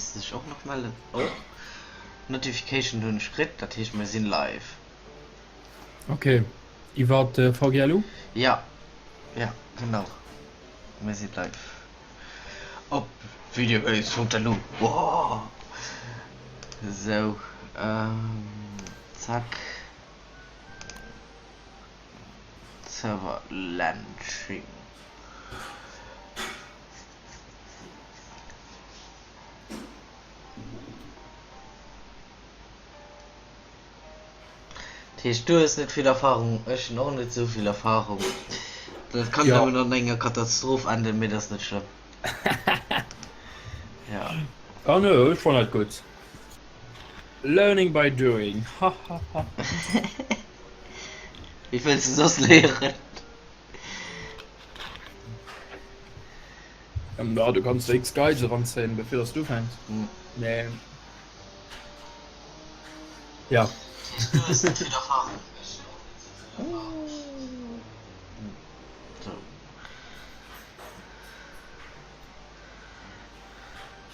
misst sech och nach mellen. Oh, Notification hunn ech kritt, dat heescht mir sinn live. Ok, iwwer VGLU? Ja, ja genau, mir si live op videogames.lu. Woah! Sou, zack, Server launching. Dat heescht, du hues net vill Erfahrung, ech hunn och net esou vill Erfahrung. Dat kann Ja. nëmmen an enger Katastroph enden, mee dat ass net schlëmm. Ja. Oh nö, ech fannen dat gutt. Learning by doing, hahaha. Wéi wëlls de soss léieren? Ja, du kanns der x Guides eranzéien, bevir dass du ufänks. Mee ja.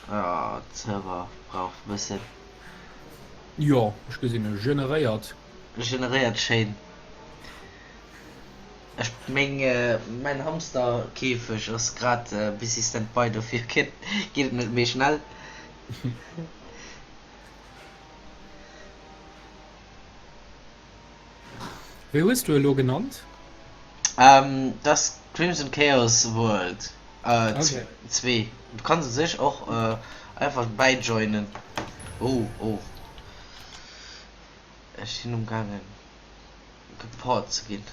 Ah, Server brauch bëssen. Jo, ech gesinn e generéiert. Generéiert schéin. Ech meng mäin Hamsterkäfeg ass grad busy stand by dofir geet et net méi schnell. Wéi hues du elo genannt? Dat ass Crimson Chaos World 2. Du kanns u sech och einfach bäijoinen. Oh oh ech sinn um gaangen gepawt ze ginn.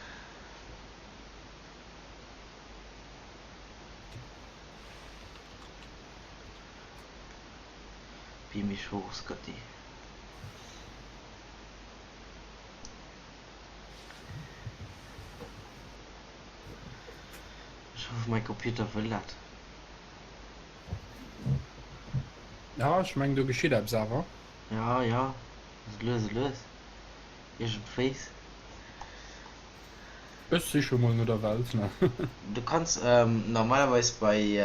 Beam mech hoch, Scotty. Ech hoffe mäi Computer wëll dat. Ja, ech mengen do geschitt eppes awer. Ja, ja, esou lues, esou lues. Iergendwéis. Ech siche mol no der Welt, ne? Du kanns normalerweis bei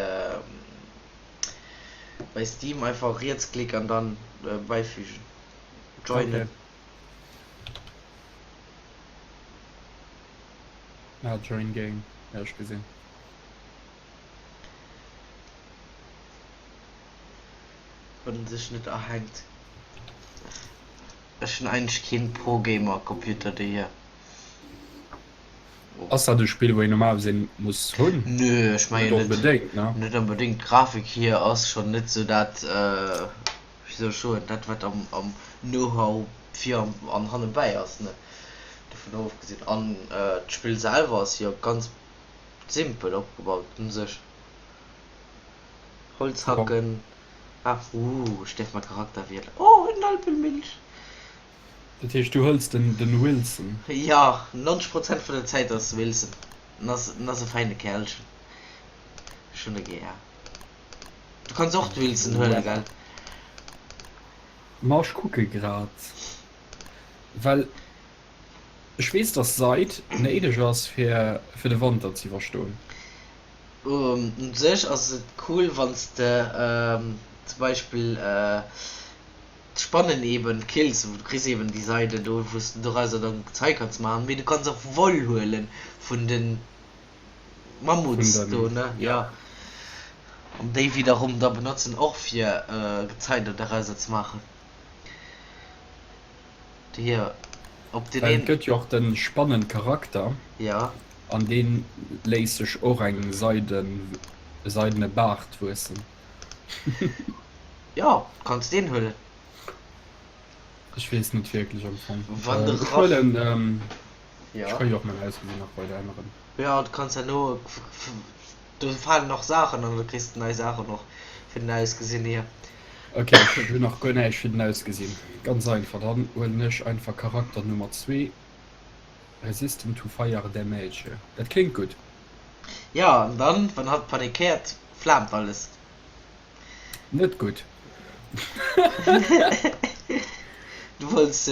bei Steam einfach Rietsklick an dann beifügen, Okay. joinen. Ah, join game. Ja, ech gesinn. Wann en sech net erhänkt. Ech hun eigentlech keen Pro-Gamer Computer dohier. Ass dat e Spill wou een normalerweis een muss hunn? Nö, ech Net mengen net. onbedéngt, ne? Net onbedéngt. D'Grafik hier ass schon net sou dat, wéi soll ech soen, dat wat am am Know-how vir an hannebäi ass, ne? Dovun ofgesinn. An d'Spill selwer ass jo ganz simpel opgebaut un sech. Holz hacken. Ah, ooh, ech däerf mäi Charakter wielen. Oh, en Alpenmilch! Dat heescht du hëls den den Wilson? Jo, 90 Prozent vun der Zäit ass Wilson. En ass, en ass e feine Kerlchen. Ech hunn e gär. Du kanns och de Wilson huelen, gell? Ma ech kucke grad, well ech weess dass Seid néideg ass fir fir de Wanter ze iwwerstoen. U sech ass et cool wann s de zum Beispill d'Spannen eben kills, du kriss eben déi Seide do wou s de dorauser dann Gezei kanns maachen, mee du kanns och Woll huele vun de Vun Mammuts den, do ne, jo. jo, an déi widderum da benotzen och fir Gezei do dorauser ze maachen. Hier op den Well et een. gëtt jo och de Spannencharakter Ja. an dee léisst sech och eng Seiden, e seidene Baart wuessen. Jo, kanns deen huelen. Ech weess net wierklech am Fong. Wann de Ech Raff. huelen, ech Ja. ka jo och mäin Ausgesinn nach weider änneren. Jo, du kanns herno, do falen och Saachen an da kriss de nei Saachen och fir den Ausgesinn hier. Ok, ech hunn nach guer näischt fir den Ausgesinn. Ganz einfach, dann huelen ech einfach Charakter Nummer 2, Resistant to Fire Damage. Dat kléngt gutt. Jo, an dann, wann hatt panikéiert, flaamt alles. Net gutt. Du wollts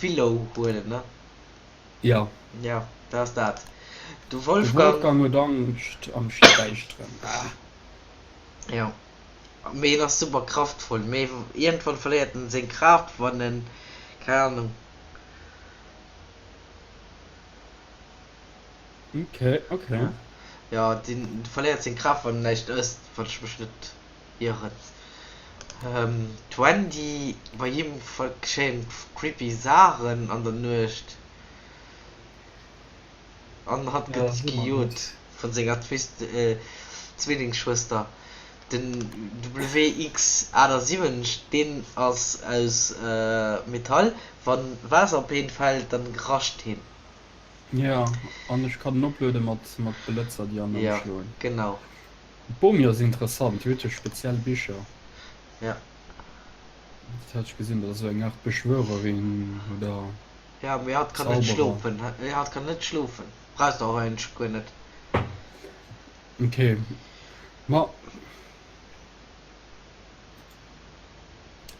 Willow huelen, ne? Jo. Jo, dat ass dat. De De Wolfgang. Wolfgang huet Angscht am Däischteren. Ah. Jo. Mee en ass super kraftvoll. Mee iergendwann verléiert en seng Kraaft, wann en, keng Ahnung. Okay, okay. Jo, deen verléiert seng Kraaft, wann en näischt ësst, wann ech mech net ieren. D'Wendy, bei him geschéien creepy Saachen an der Nuecht. An hatt Ja, gëtt dat ass ëmmer gejot gutt. vun senger Zwillingsschwëster. Den WX78, deen ass aus Metall. Wann Waasser op heen fält, dann rascht heen. Ja, an ech kann en opluede mat mat Blëtzer, déi an Jo, ëmschloen. genau. D'Bomi ass interessant, déi huet jo speziell Bicher. Ja. Dat hat ech gesinn, dat ass esou eng Art Beschwörerin oder. Ja, mee hatt kann net Zauberer. schlofen. Hatt kann net schlofen. Brauchs de och eigentlech guer net. Ok, ma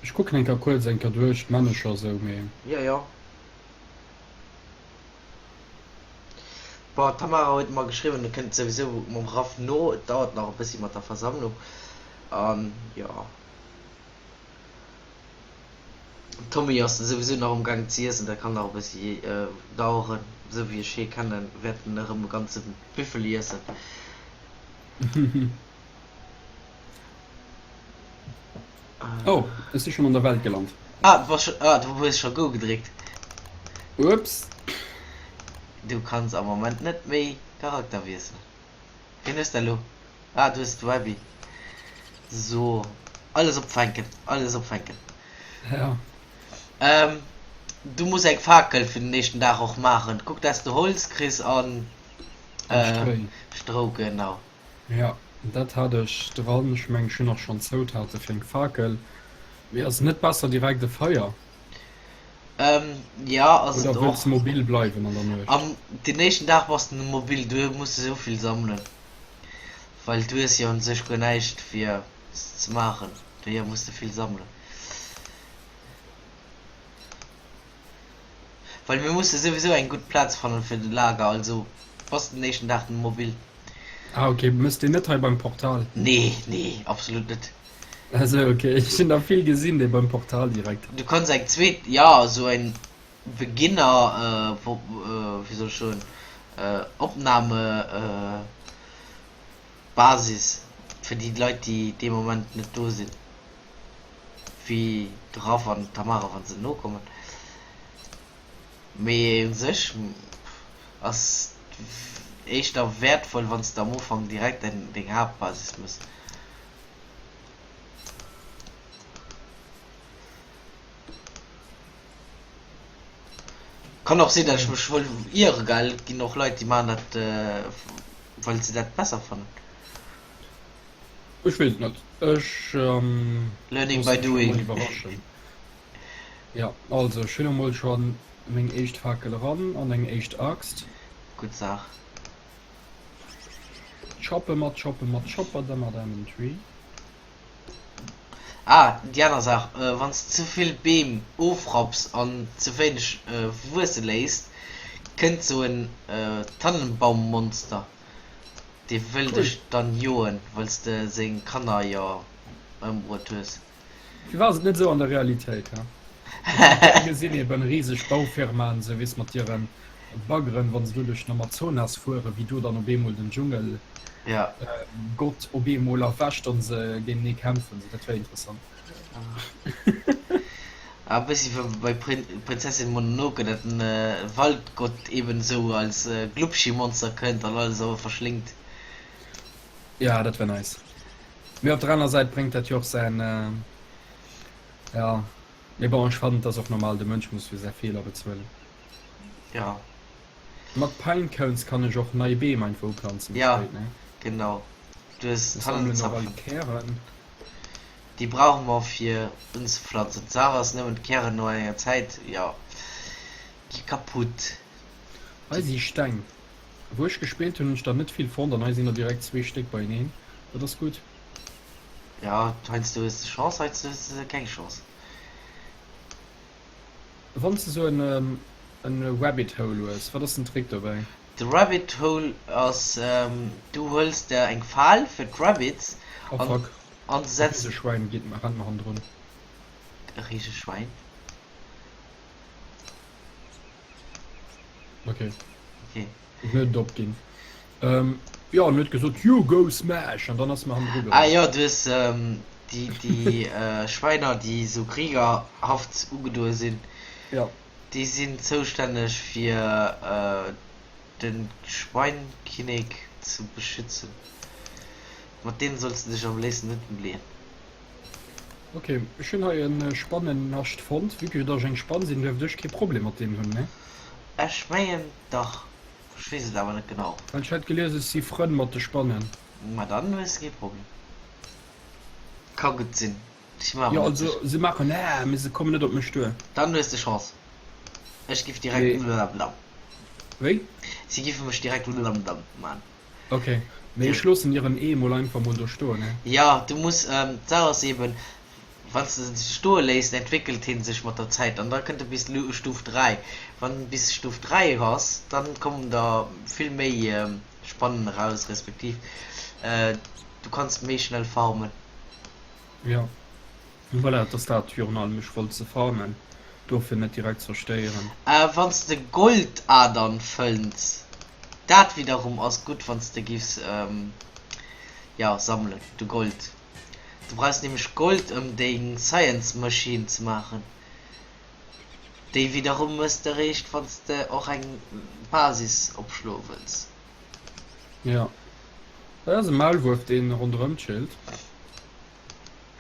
ech kucken eng Kéier kuerz eng Kéier duerch d'Männecher esou, mee. Jo, jo. Bon, d'Tamara huet mer geschriwwen, e kënnt souwisou mam Raff no. Et dauert nach e bëssi mat der Versammlung. An jo. Tommy ass souwisou nach um Gaang z'iessen, dat kann nach e bëssi daueren. Esou wéi ech hie kennen, wäert en erëm e ganze Büffel iessen. Oh, ech si schonn an der Welt gelant. Ah, du bass scho, ah, du hues scho Go gedréckt. Ups. Du kanns am Moment net méi Charakter wiesselen. Wien hues de elo? Ah, du hues d'Webby. So, alles opfänken, alles opfänken. Ja. Ähm, du muss eng Fakel fir den nächsten Dag och maachen. Kuck, dass de Holz kriss an An äh, Stréi. Strou, genau. Ja, dat hat ech dran. Ech mengen, ech hunn och schonn Zoutate fir eng Fakel. Mee ass et net besser direkt e Feier? Ähm, ja, ass Oder et wëlls och. de mobil bleiwen an der Nuecht? Am den éischten Dag bass de mobil, du muss esou vill sammelen, well du hues jo un sech guer näischt fir ze maachen, dohier muss de vill sammelen. Well mir musse souwisou eng gutt Plaz fannen fir de Lager, also bass den éischten Dag mobil. Ah ok, mësst deen net hei beim Portal? Nee, nee, absolut net. Also ok, ech hunn der vill gesinn déi beim Portal direkt. Du kanns eng zweet, jo esou eng Beginner, wéi soll ech soen, Opnahme Basis fir déi Leit déi dee Moment net do sinn, wéi de Raph an d'Tamara wann se nokommen. Mee u sech ass éischter wäertvoll wann s de am Ufank direkt deng Haaptbasis mëss. Kann och sinn dat ech mech voll iere gell, et ginn och Leit déi maachen dat well se dat besser fannen. Ech weess et net, ech Learning by loosse mech elo mol doing. iwwerraschen. Jo, also ech hunn emol schonn meng éischt Fakel eran an eng éischt Axt. Gutt Saach. Choppe mat choppe mat chopper da mat Diamond Tree. Ah, déi aner Saach, wann s de ze vill Beem ofrapps an ze wéineg wuesse léisst, kënnt sou en Tannenbaummonster, dee wëll Cool. dech dann joen, well s de seng Kanner jo ëmbruet hues. Firwat ass et net esou an der Realitéit, he? Ech hätt gär gesinn eben riseg Baufirmaen, esou weess mat hiren Baggeren, wann se do duerch den Amazonas fueren, wéi do dann op eemol den Dschungel Ja. Gott op eemol erwächt an se géintenee kämpfen, esou dat wär interessant. Ah, e bëssi wéi bei Prinzessin Mononoke, dat den Waldgott eben esou als Glubschi-Monster kënnt an alles awer verschléngt. Ja, dat wär nice. Mee op der aner Säit bréngt dat jo och säin, ja, mee bon, ech fannen et ass och normal, de Mënsch muss fir säi Feeler bezuelen. Ja. Mat Pine Cones kann ech och nei Beem einfach uplanzen Ja, spéit, ne? genau. Du hues Ech sammelen och all Tannenzapfen. Kären. Déi brauche mer fir unzepflanzen. D'Saach ass nëmmen, d'Kären no enger Zäit, jo, gi kaputt. Hei Déi. si Steng. Wou ech gespillt hunn, hunn ech der net vill fonnt an hei sinn der direkt zwee Stéck beieneen. Dat ass gutt. Ja, heiansdo hues de Chance, heiansdo hues de keng Chance. Wann s de sou en Rabbit Hole hues, wat ass den Trick dobäi? De Rabbit Hole ass, du huels der eng Fal fir d'Rabbits Oh an fuck. An se E setzen. Riseschwäin geet rennt mer hannendrun. E Riseschwäin? Okay. Okay. Net opginn. Ähm, jo, an huet gesot, You go smash! An dann ass mer hannendru Ah gerannt. jo, du hues déi, déi Schwäiner, déi esou kriegerhaft ugedoe sinn, Ja. déi sinn zoustänneg fir de Schweinkinnek ze beschützen. Mat deenen solls de dech am léifsten net ëmleeën. Ok, ech hunn hei e Spannennascht fonnt. Vue que datt ech eng Spann sinn, duerft ech kee Problem mat deenen hunn, ne? Ech mengen dach, ech weess et awer net genau. Well ech hat gelies, ech si Frënn mat de Spannen. Ma dann hues de kee Problem. Ka gutt sinn, ech si mer Jo, awer net also sécher. se maachen Ää, mee se kommen net op mech duer. Dann hues de Chance. Ech giff direkt Mee blablabla. wéi? Si giffe mech direkt blablabla man. Ok, mee ech loossen hiren Ee mol einfach mol do stoen, he? Jo, du muss, d'Saach ass eben, wann s de en stoe léiss, entwéckelt hien sech mat der Zäit an da kënnt e bis Stuf 3. Wann en bis Stuf 3 ass, dann kommen der vill méi Spannen eraus, respektiv du kanns méi schnell farmen. Jo, voilà, et ass dat virun allem, ech wollt se farmen, dofir net direkt zerstéieren. Wann s de Goldadern fënns, dat widderum ass gutt wann s de giffs, jo, sammelen, de Gold. Du brauchs nämlech Gold ëm deng Science Machine ze maachen, déi widderum mëss de eréischt wann s de och eng Basis opschloe wëlls. Jo, dat ass e Maulwuerf deen ronderëm chillt.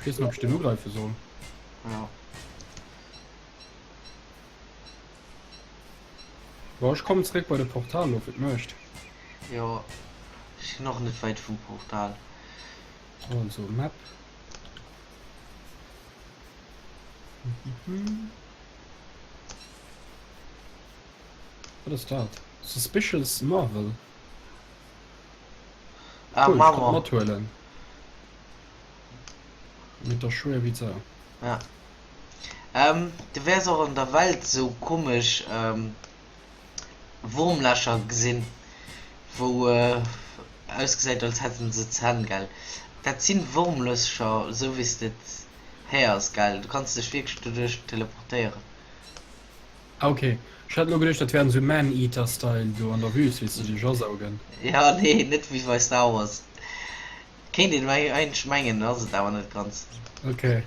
Ech weess net ob ech deen ugräife soll. Jo. Bon, ech kommen zeréck bei de Portal elo fir d'Nuecht. Jo, ech sinn och net wäit vum Portal. Also Map. Wat ass dat? Suspicious Marvel. Ah, Cool, ech kann Marmor. mathuelen. Mee et ass schwéier wéi d'Sau. Ja. Ähm, du wäers och an der Welt sou komesch ähm, Wurmlächer gesinn, wou äh, ausgesäit als hätten se Zänn, gell? Dat sinn Wurmlöcher, sou wéi s de et héiers, gell? Du kanns dech wierklech doduerch teleportéieren. Ah ok, ech hat elo geduecht dat wären sou Man-Eater Style do an der Wüst weess de déi dech asaugen. Ja, nee, net wéi bei Star Wars. Kéint een eigentlech mengen, ass et awer net ganz. Ok,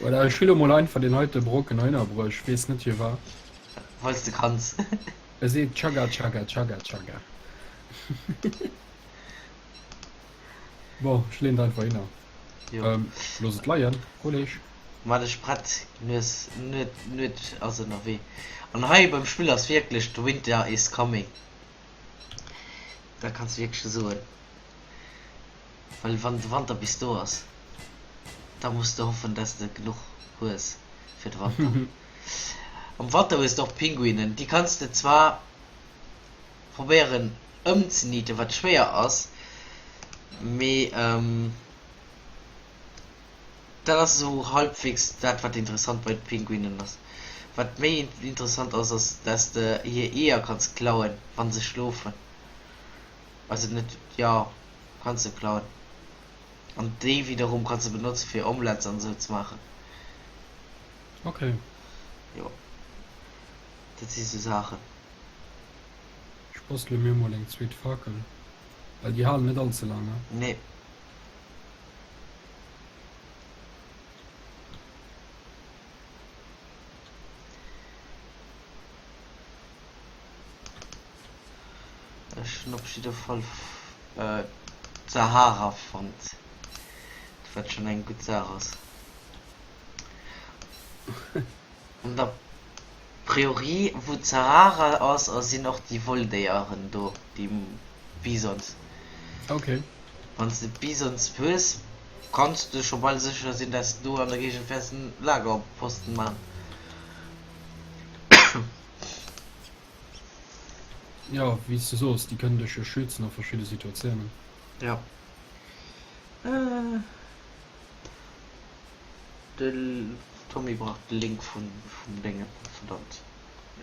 voilà, ech hu lo mol einfach deen heite Brocken heihinner bruecht, weess net firwat. Weil's de kanns. E seet Chugga chugga chugga chugga. Bon, ech leen et einfach hinner. Jo. Ähm, looss et leien, Kolleg. Mat ech prett, Nues, Nuet, Nuet ass ënnerwee. An hei beim Spill ass wierklech the winter is coming. Dat kanns de wierklech soen. Well wann de Wanter bis do ass, da muss de hoffen, dass de genuch hues fir de Wanter. Am Wanter hues de och Pinguinen, déi kanns de zwar probéieren ëmzenieten, wat schwéier ass, mee dat ass esou halbwegs dat wat interessant bei de Pinguinen ass. Wat méi interessant ass, ass dass de hir Eeër kanns klauen, wa se schlofen. Also net, jo, kanns de klauen. An déi wiederum kanns de benotze fir Omelettes an esou ze maachen. Ok. Jo, dat si sou Saachen. Ech bastele mir mol eng zweet Fakel, well déi halen net all ze laang, ne? Nee. Ech hunn op jidde Fall d'Sahara fonnt, wat schonn eng gutt Saach ass. An der Priorie wou d'Sahara ass, sinn och déi Wolldéieren do, déi Bisons. Ok. Wann s de Bisons hues, kanns de scho bal sécher sinn, dass de do an der Géigend wäers en Lagerposten man. Jo, wéi s de soos, déi kënnen dech jo schützen a verschidde Situatiounen. Jo. De Tommy brauch de Link vun vum Déngen, verdammt.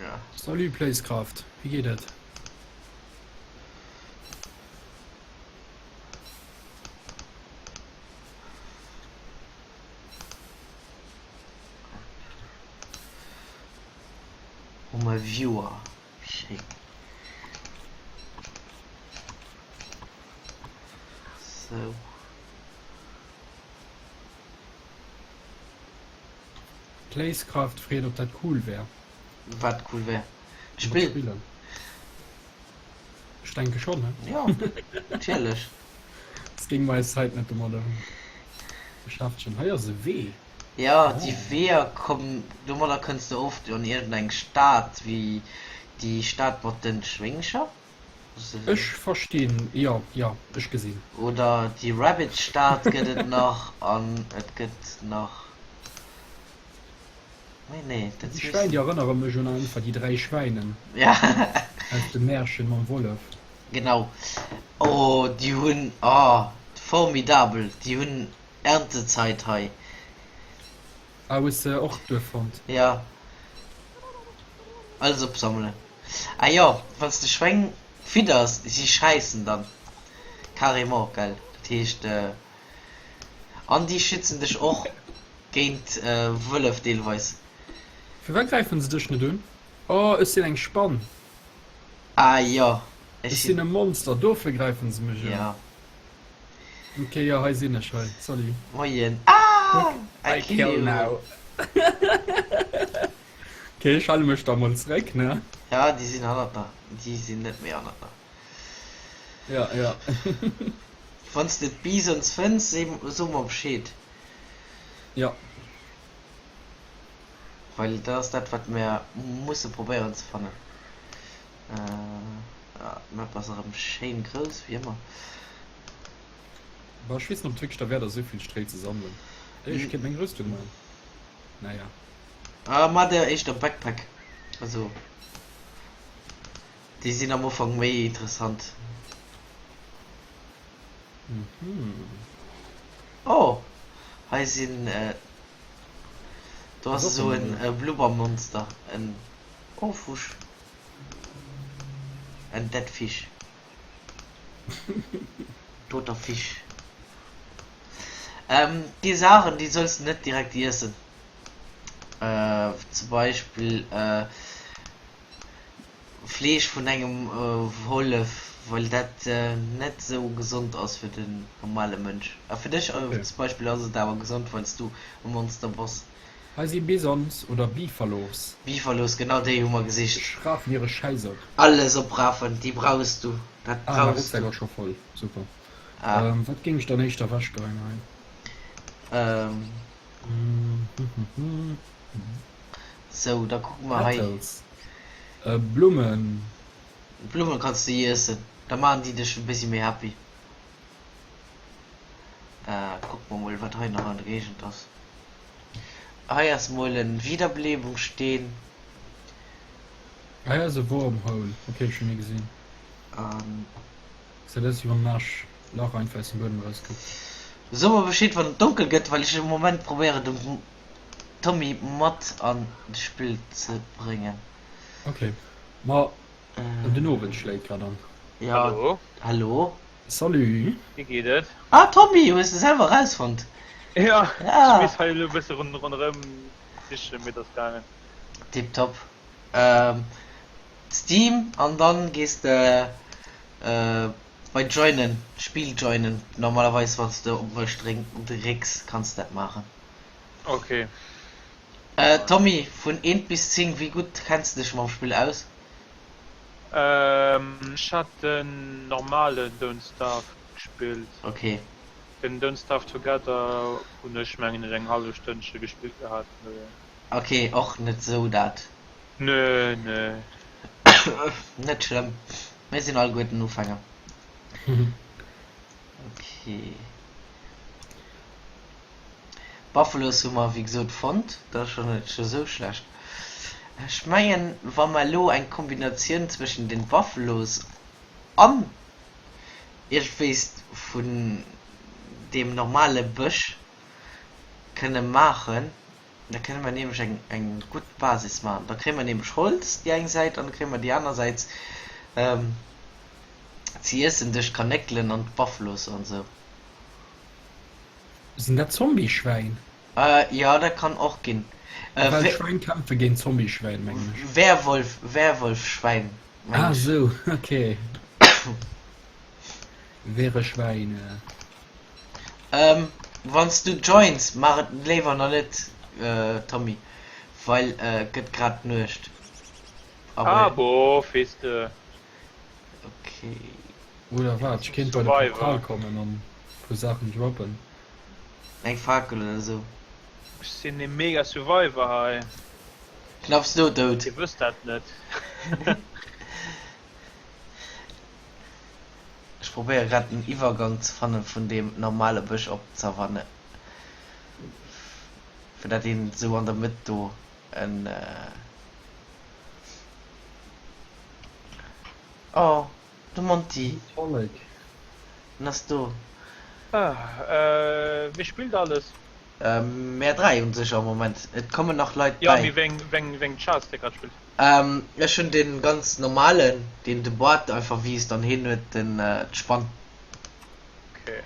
Ja. Salut Placecraft, wéi geet et? Um e Viewer. Schéin. Sou. Placecraft freet ob dat cool wär. Wat cool wär? D'Spill? Spillen. Ech denke schonn, he? Jo, natierlech. Et géing mer eis Zäit net domadder beschäftegen. Hei ass e Wee. Jo, déi Weeër komm, domadder kënns de oft an iergendeng Stad, wéi déi Stad mat de Schwéngscher. Ech verstinn, jo, jo, ech gesinn. Oder déi Rabbit-Stad gëtt et nach an et gëtt nach, mee nee, dat Déi Schwäin, déi erënnere mech un einfach déi 3 Schwäinen Ja. aus dem Märchen mam Wollef. Genau. Oh, déi hunn, oh, formidabel, déi hunn Erntezeit hei. Ah, hues de och d'Duerf fonnt? Ja. Alles opsammelen. Ah jo, wanns de Schwéng fidders, si schäissen dann carrément, gell? Dat heescht, an déi schützen dech och géint Wëllef deelweis. Firwat gräifen se dech net un? Oh, ech sinn eng Spann! Ah jo, ech sinn. Ech sinn e Monster, dofir gräifen se mech un. Jo. Ok, jo, hei sinn ech, hei, salut. Moien. Ah! I kill you now. Ok, ech hale mech da mol zréck, ne? Ja, déi sinn hannert der. Déi sinn net méi hannert der. Ja, ja. Wann s de d'Bisons fënns, so mer Bescheed. Ja. Well dat ass dat, wat mer musse probéieren ze fannen. D'Map ass erëm schéin grouss, wéi ëmmer. Bah, ech weess net, ob et wierklech derwäert ass, esou vill Stréi ze sammelen. Ech kéint meng Rüstung maachen. Naja. Ah, maa der éischter Backpack. Also, déi sinn am Ufank méi interessant. Mhm. Oh, hei sinn, do ass Ass och esou en en Blubbermonster, en, oh, Fusch. En dead fish. Toter Fisch. Ähm, gi Saachen, déi solls de net direkt iessen. Äh, zum Beispill äh, Fleesch vun engem Wollef, well dat net sou gesond ass fir den normale Mënsch. A fir dech Okay. zum Beispill ass et awer gesond, well s du e Monster bass. Hei si Bisons oder Beefalos. Beefalos, genau déi hu mer gesicht. Ech rafen hire Schäiss op. Alles oprafen, déi brauchs du, dat Ah, mäi brauchs Rucksak du. ass scho voll. Super. Ah. Ähm, wat géing ech dann éischter ewechgeheien hei? Ähm. Sou, da kucke mer hei. Petals. Äh, Blummen. D'Blumme kanns du iessen, da maachen déi dech e bëssi méi happy. Äh, kucke mer mol, wat hei nach an der Géigend ass. Hei ass mol en Wiederbelebungssteen. Hei ass e Wormhole. Ok, ech hunn e gesinn. An. Gesäit aus wéi wann en Aarsch Lach einfach aus dem Buedem erauskuckt. So mer Bescheed wann et donkel gëtt, well ech am Moment probéieren dem Tommy mat an d'Spill ze bréngen. Ok, ma den Owend schléit grad an. Jo, Hallo. hallo. Salut. Wéi geet et? Ah Tommy, hues de selwer erausfonnt? Jo, ech Ja. misst hei elo e bësse ronderëm sichen, mee et ass gaangen. Tiptop. Steam an dann gees de bei joinen, Spill joinen. Normalerweis wanns de op mech drécks kanns de dat maachen. Ok. Tommy, vun 1 bis 10, wéi gutt kenns de dech mam Spill aus? Ech hat den normalen Don't Starve gespillt. Ok. Den Don't Starve Together hunn ech mengen ech eng hallef Stënnche gespillt gehat. Ok, och net sou dat. Nö, nö. Net schlëmm, mir sinn alleguerten Ufänger. Ok. Buffalos hu mer wéi gesot fonnt, dat ass scho net sou schlecht. Ech mengen wa mer elo eng Kombinatioun zwëschen den Buffalos an iergendwéis vun deem normale Bësch kënne maachen, Da kënne mer nämlech eng, eng gutt Basis maachen. Da kréie mer nämlech Holz déi eng Säit an da kréie mer déi aner Säit ze iessen duerch d'Karnéckelen an d'Buffalos an esou. Sinn dat Zombie-Schwäin? Jo, dat kann och ginn. Well Schwäin kämpfe géint Zombie-Schwäin, mengen ech. Werwolf, Werwolf-Schwäin, mengen ech. Ah sou, okay. Wereschwäine. Wann s du joins, maach et léiwer nach net, Tommy, well et gëtt grad Nuecht. Ah bof, weess de. Okay. Oder waart, ech kéint bei de Portal kommen an e puer Saachen droppen. Eng Fakel oder sou. Ech sinn ee mega Survivor hei. Knapps no dout. Dir wësst dat net. Ech probéiere grad en Iwwergang ze fannen vun deem normale Bësch op d'Savanne, fir dat een sou an der Mëtt do en. Oh, de Monty. Tollek. En ass do. Ah, wie spillt alles? Mär 3 un sech am Moment. Et kommen nach Leit Jo, bäi. mee wéi eng, wéi eng Chars dir grad spillt? Ech hunn den ganz normalen, deen de Boîte einfach wiisst an hien huet den d'Spann. Okay.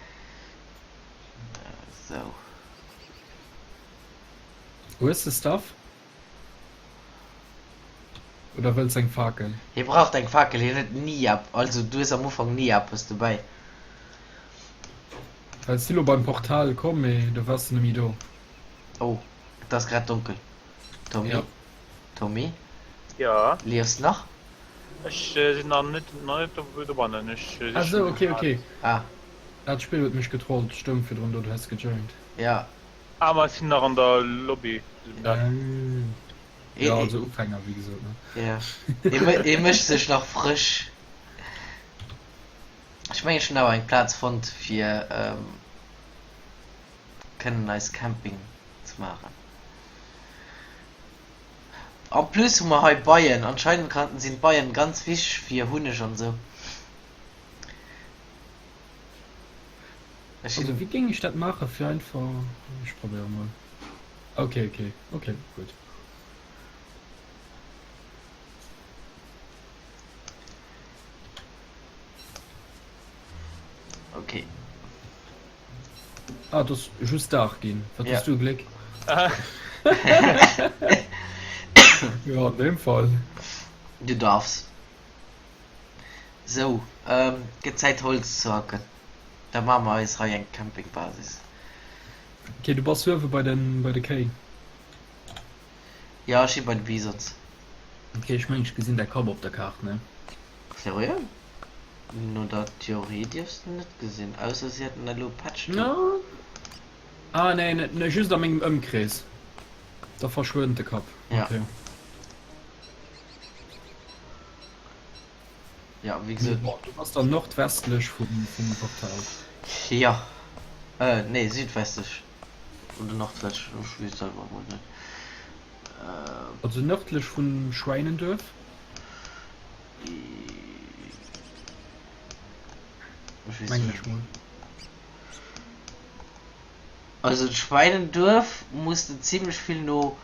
Sou. Hues de Stuff? Oder wëlls eng Fakel? Hie braucht eng Fakel, hien huet ni ep, also du hues am Ufank ni eppes dobäi. Well si lo beim Portal komm, mee do wars de nemmi do. Oh, et ass grad donkel. Tommy? Ja. Tommy? Ja? Liefs nach? Ech sinn nach net, nach net dobannen, ech sichen Ah sou, okay, grad. okay. Ah. Ah, d'Spill huet mech getrollt, stoung virdrun do, du häss gejoint. Ja. Ah, ma ech sinn nach an der Lobby. Ah. Ja, also Ufänger, wéi gesot, ne? Ja. Hie mécht sech nach frësch. Ech mengen, ech hunn awer eng Plaz fonnt, fir kënnen eis Camping ze maachen. En plus hu mer hei Beien. Anscheinend kann, sinn d'Beien ganz wichteg fir Hunneg an esou. Ech Also hunn. wéi géing ech dat maachen fir einfach, ech probéiere mol. Ok ok ok gutt. Ok. Ah et ass just Dag ginn, wat Ja. hues du e Gléck. Jo an deem Fall. Du darfs. Sou, gëtt Zäit Holz ze hacken. Da maache mer eis hei eng Campingbasis. Ok, du bass uewe bei den bei de Kéi. Jo, ech si bei de Bisons. Ok, ech mengen ech gesinn däi Kapp op der Kaart, ne? Seriö? No der Theorie dierfs de net gesinn, ausser si hätten elo e Patch dru. No. Ah nee, net, ne, just a mengem Ëmkrees. Da verschwënnt de Kapp. Ja. Ok. Ja, wéi gesot. Bon, du bass dann nordwestlech vum, vum Portal. Jo. Äh, nee, südwestlech. Oder nordwestlech, ech weess selwer emol net. Äh. Also nërdlech vun Schwäinenduerf. Ech weess Mengen net. ech mol. Also d'Schwäinenduerf muss de zimlech vill no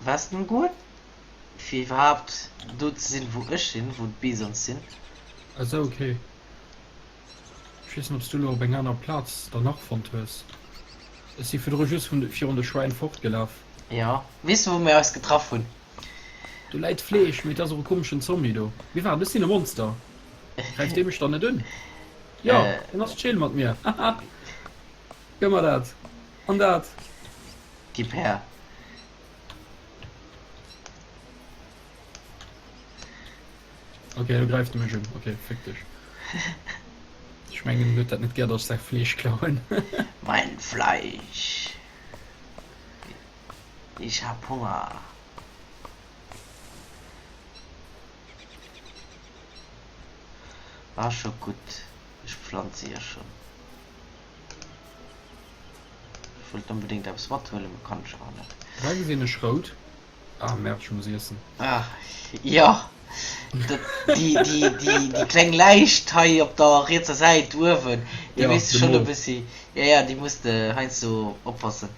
Westen goen, fir iwwerhaapt do ze sinn wou ech sinn, wou d'Bisons sinn. Ah sou, ok. Ech weess net ob s du elo op eng aner Plaz der nach fonnt hues. Ech si virdru just vun virun de Schwäin fortgelaf. Jo, weess de wou mir eis getraff hunn? Do läit Fleesch, mee et ass och e komeschen Zombie do. Mee waart, ech sinn e Monster. Gräift dee mech dann net un? Jo, en ass chill mat mir. Haha, gëmm mer dat an dat. Gib her. Ok, elo gräift e mech un. Ok, féck dech. Ech mengen, en huet dat net gär, datt ech säi Fleesch klauen. Mein Fleisch. Ich hab Hunger. War scho gutt, ech pflanze jo schon. Ech wollt onbedéngt eppes mathuelen, mee kann ech awer net. Hei gesinn ech rout. Ah merde, ech muss iessen. Ah jo, dat déi déi déi déi kleng Läicht hei op der rietser Säit uewen, déi Ja, misst de schonn e Mo. bëssi, ja ja, déi muss de heiansdo oppassen.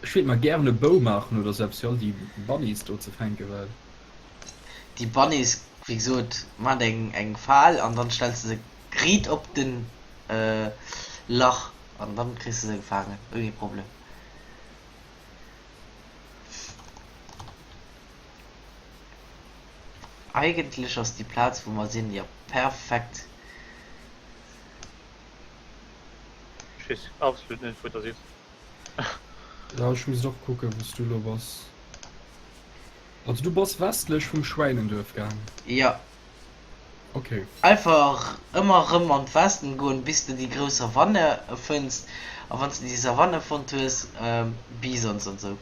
Ech wéilt mer gären e Bou maachen oder sou eppes fir all déi Bunnies do ze fänken, well. Déi Bunnies, wéi gesot, mat eng eng Fal an dann stells de se riit op den Lach. An dann kriss de se gefaangen ouni Problem. Eigentlech ass déi Plaz wou mer sinn jo perfekt. Ech weess absolut net wou der sidd. Ja ech misst och kucken wous du lo bass. Also du bass westlech vum Schwäinenduerf gaang? Jo. Ok. Einfach ëmmer erëm an d'Westen goen bis de déi grouss Savanne fënns a wanns de déi Savanne fonnt hues, Bisons an sou.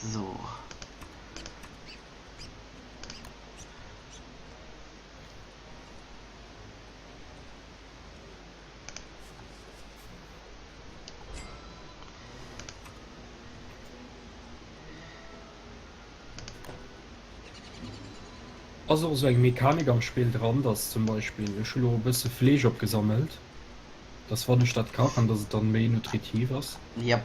So. Ass och esou eng Mechanik am Spill dran, dass zum Beispill, ech hu lo e bësse Fleesch opgesammelt, dass wann ech dat kachen, dass et dann méi nutritiv ass? Yep.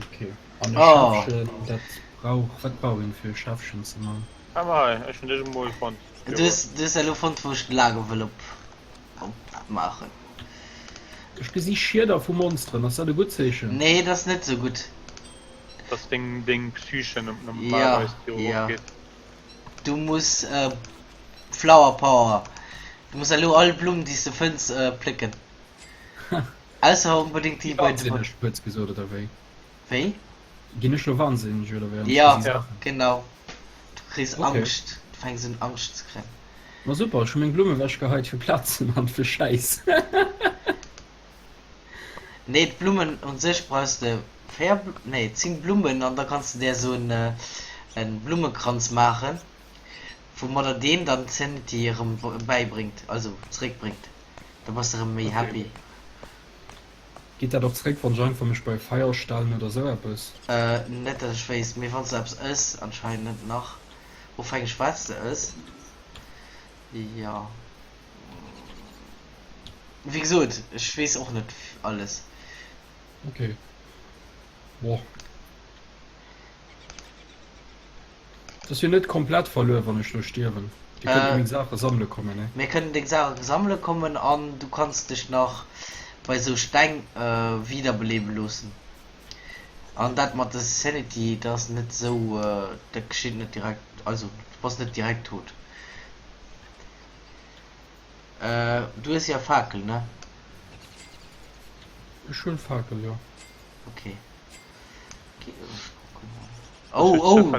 Ok. An e Oh. Schäffchen, dat brauch, wat brauch een fir e Schäffchen ze man? Hei mei, ech hunn dech emol fonnt. Du hues, du hues elo fonnt wou ech de Lager wëll op, opmaachen. Ech gesi Schieder vu Monsteren, ass dat e gutt Zeechen? Nee, dat ass net sou gutt. Dass deng, deng Psyche Ja, normalerweis déi ja. erof geet. Du muss Flower Power, du muss elo all Blumm déi s de fënns plécken. Ausser onbedéngt déi bei de. Wahnsinneg, kuerz gesot, oder wéi? Wéi? Ginn ech lo wahnsinneg, oder wéi? An ech Ja, gesi Saachen. genau. Du kriss Okay. Angscht, du fänks un Angscht ze kréien. Ma super, ech hu meng Blumm ewechgeheit fir Plaz ze man fir Schäiss. Nee, d'Blummen un sech brauchs de 4, nee 10 Blummen an da kanns de där esou en Blummekranz maachen, woumadder deen dann d'Sanity erëm bäibréngt, also zeréckbréngt. Da bass de erëm méi Okay. happy. Geet dat och zréck wann ech einfach mech bei e Feier stellen oder sou eppes? Net dat ech wéisst, mee wanns de eppes ëss, anscheinend net nach, ofhängeg wats de ëss, jo. Wéi gesot, ech weess och net alles. Ok, boah. Et ass jo net komplett verluer wann ech lo stierwen. Dir kënnt jo meng Saache sammele kommen, ne? Mir kënnen deng Saache sammele kommen an du kanns dech nach bei sou Steng wiederbelebe loossen. An dat mat de Sanity, dat ass net sou, dat geschitt net direkt, also du bass net direkt tot. Du hues jo Fakel, ne? Ech hunn Fakel, jo. Ok. Oh, oh!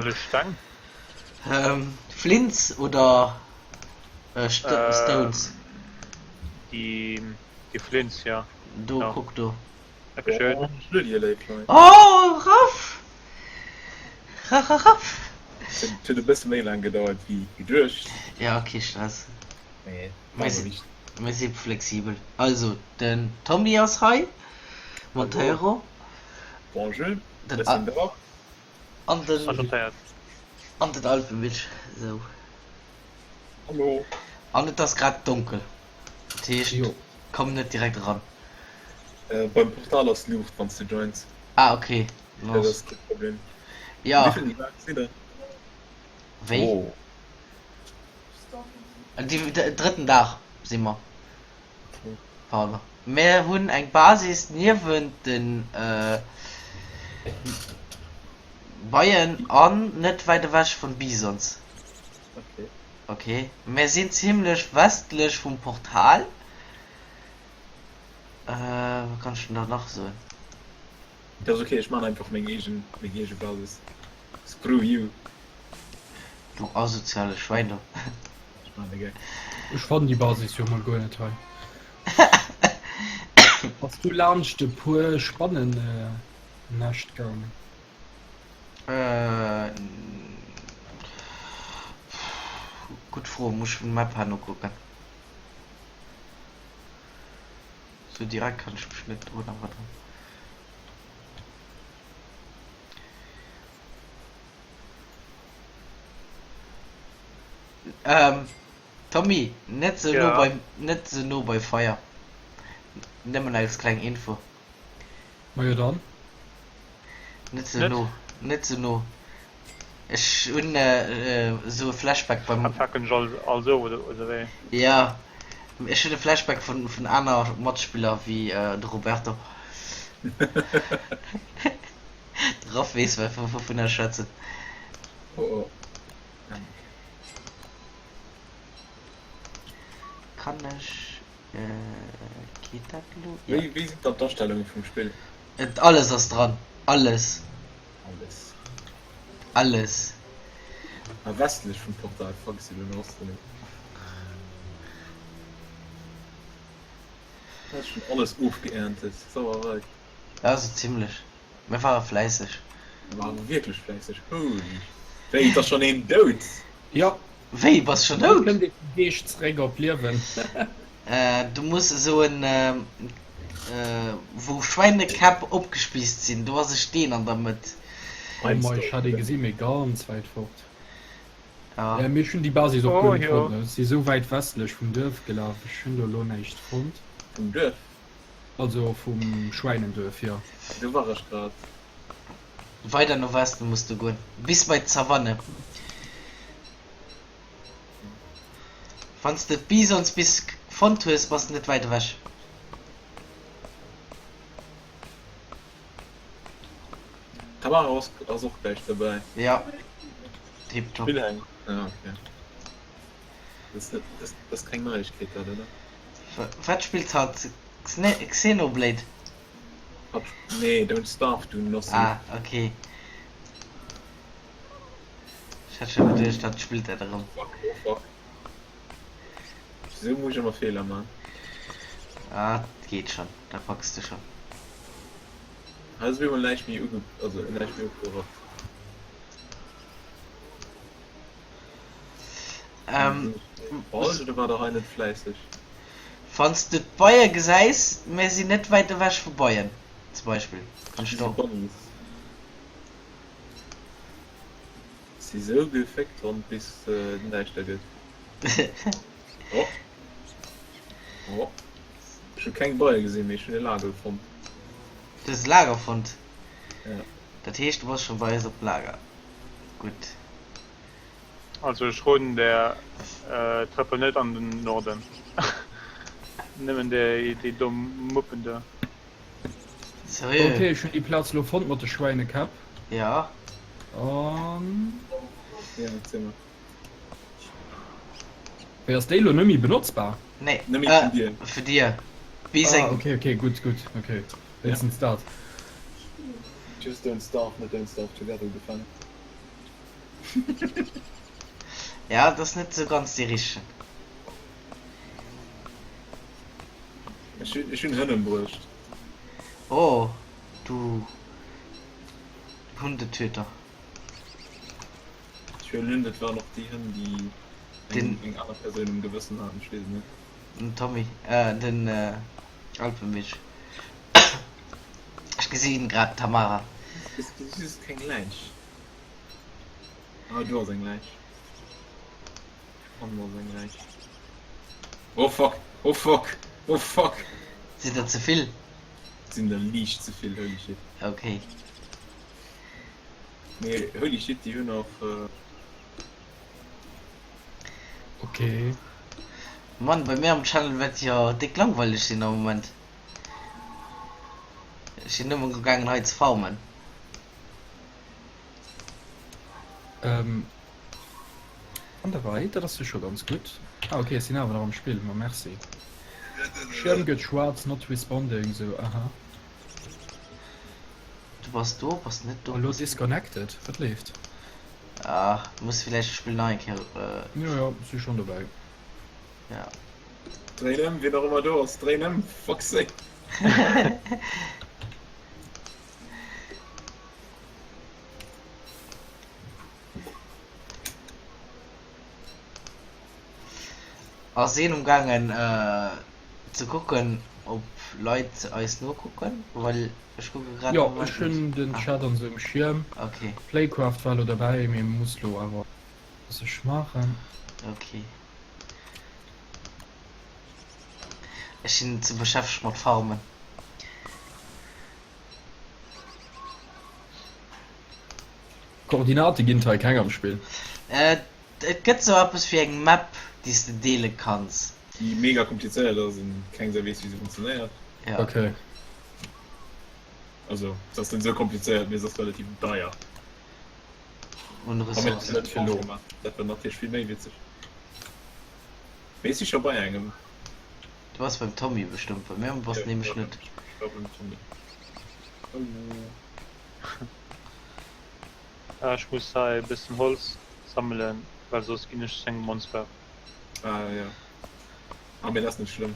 Flints oder Stones? Déi Flints, jo. Do, kuck do. Dankeschön. Oh, Raff! Raff! Et huet e bësse méi laang gedauert wéi geduecht. Ja, kee Stress. Mee war awer wichteg. Mir si flexibel. Also, den Tommy ass hei, Monteiro. Bonjour, ech sinn do. An den, an den Alpenmilch. Esou. Hallo. An et ass grad donkel. Dat heescht, komm net direkt eran. Beim Portal ass Luucht, wann s de joins. Ah, okay. Dat ass kee Problem. Ja. Wéi vill Grad sidd der? Wéi? Oh. De drëtten Dag si mer. Pardon. Mär hunn eng Basis niewent de Beien an net wäit ewech vun Bisons. Ok. Mär sinn zimlech westlech vum Portal. Wat kann ech denn da nach soen? Dat ass ok, ech maan einfach meng eegen, meng eege Basis. Screw you. Du asoziale Schwäin du. Ech maan de Geck. Ech fannen déi Basis jo mol guer net hei. Bass du laanscht e puer Spannennäscht gaangen? Gutt Fro, muss ech Map herno kucken. Sou direkt kann ech mech net drun erënneren. Ähm, Tommy, net sou no Ja. bei, net sou no bei Feier. Nëmmen als kleng Info. Majo dann. Net sou Net? no, net sou no. Ech hunn esou e Flashback beim. Dat facken ech all sou oder wéi? Jo, ech hunn e Flashback vun vun aner Matspiller wéi de Roberto. De Raff weess wouvun ech schwätzen. Oh oh. Kann ech geet dat elo? Jo. Wéi wéi sinn dann d'Astellunge vum Spill? Et alles ass dran, alles. Alles. Alles. Ah westlech vum Portal, fuck ech sinn elo no Osten. Dat ass schon alles ofgeerntet, Sauerei. Ja sou zimlech. Mir ware fläisseg. Mir ware wierklech fläisseg, holy. Wéi, et ass schon een dout? Jo. Wéi, bass schon dout? Wéi kënnt ee vum Geescht zeréck op d'Liewen? Du muss esou en, wou Schwäinekäpp opgespiisst sinn, do ass e Steen an der Mëtt. Oh mei, ech hat ee gesi mee ganz wäit fort. Ja. Mee ech hunn déi Basis och Oh guer net jo. fonnt. Ech si sou wäit westlech vum Duerf gelaf, ech hunn do elo näischt fonnt. Vum Duerf? Also vum Schwäinenduerf, jo. Do war ech grad. Weider no Westen muss du goen, bis bei d'Savanne. Wanns de d'Bisons bis fonnt hues, bass de net wäit ewech. D'Tamara ass och gläich dobäi. Jo, tiptop. Spillhäng, ah ok. Dat ass keng Neiegkeet dat, oder? Wat spillt hatt? Xenoblade? Nee, Don't Starve, du Nossi. Ah, ok. Ech hat scho geduecht, hatt spillt dat erëm. Fuck, oh fuck. Wisou muss ech ëmmer Feeler man? Ah, geet schon, dat packs de schon. Hei ass op eemol näischt méi uge, also näischt méi opgerappt. Ähm, Falsch oder war der hei net fläisseg? Wann s de d'Beie gesäis, mir sinn net wäit ewech vu Beien, zum Beispill, kannst Si du. Bunnies. Si sou geféckt Hond bis et näischter gëtt. Oh. Oh. Ech hu keng Beie gesinn, mee ech hunn e Lager fonnt. Du hues e Lager fonnt? Ja. Dat heescht, du bass schonn bei eis op Lager. Gutt. Also ech roden der trëppel net an den Norden. Nëmmen déi domm Muppen do. Seriö? Ok, ech hunn déi Plaz lo fonnt mat de Schwäinekäpp. Ja. An. Ja, erzähl mal. Wéi ass déi lo nëmmi benotzbar? Nee, Nëmme vun dir. Vun dir. Bis Ah, eng. ok, ok, gutt, gutt, ok. Wéinstens dat. Just Don't Starve, net Don't Starve Together ugefaangen. Ja, dat ass net sou ganz dee richtegen. Ech hunn, ech hunn Hënn ëmbruecht. Oh, du Hundetöter. Ech huelen un, dat waren och déi Hënn, déi eng, Den. eng aner Persoun um Gewëssen haten. Ech weess et net. Den Tommy, äh, den Alpemeesch. Ech gesinn grad d'Tamara. Ech gesi just keng Läich. Ah, do ass eng Läich. An do ass eng Läich. Oh fuck, oh fuck, oh fuck! Sinn der ze vill? Sinn der liicht ze vill, holy shit. Okay. Mee holy shit, déi hunn och. Okay. Mann, bei mir am Channel wäert jo déck langweileg sinn am Moment. Ech sinn nëmmen gaangen hei ze farmen. Ähm, an der Rei, dat ass jo scho ganz gutt. Ah okay, ech sinn awer nach am Spill, ma merci. Schirm gëtt schwaarz, not responding, sou aha. Du bass do, bass net do. Hallo disconnected, wat leeft? Ah, muss villäicht d'Spill nach eng Kéier. Äh... Jo jo, si schon dobäi. Ja. Dréin ëm, wien och ëmmer do ass, dréin ëm, fuck's sake. Ass een um gaangen ze kucken op Leit eis nokucken? Well ech kucke grad Jo, ech hunn den Chat an sou um Schierm. Ok. Playcraft war lo derbäi, mee muss lo awer sech maachen. Ok. Ech sinn ze beschäftegt mat farmen. Koordinate ginn et hei keng am Spill. Et gëtt sou eppes wéi eng Map déi s de deele kanns. Déi mega komplizéiert ass an keng Sau weess wéi se funktionéiert. Ja. Ok. Also se ass net esou komplizéiert, mee se ass relativ deier. Un Wa mir dat Ressourcen. net fir elo gemaach, dat wär natierlech vill méi witzeg. Mee ech si scho bei engem. Du bass beim Tommy bestëmmt, bei mir bass de nämlech net. Ech war beim Tommy. Ech muss hei e bëssen Holz sammelen, well soss ginn ech zu engem Monster. Ah jo. Ah mee dat ass net schlëmm.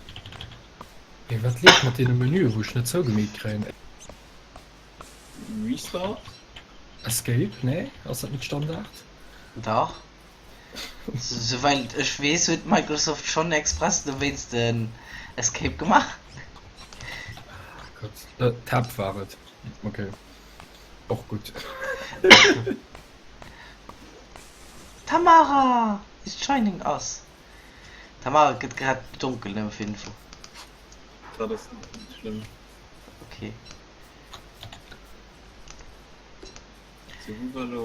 Mee wat leeft mat deene Menüe wou ech net zougemeet kréien? Restart? Escape? Nee? Ass dat net Standard? Dach. Souwäit ech weess huet Microsoft schonn express dowéinst den Escape gemaach. Gott, Tab war et. Ok, och gutt. Tamara is joining us. Tamara, et gëtt grad donkel, nëmme fir Info. Dat ass net schlëmm. Ok. Sou, wou war lo.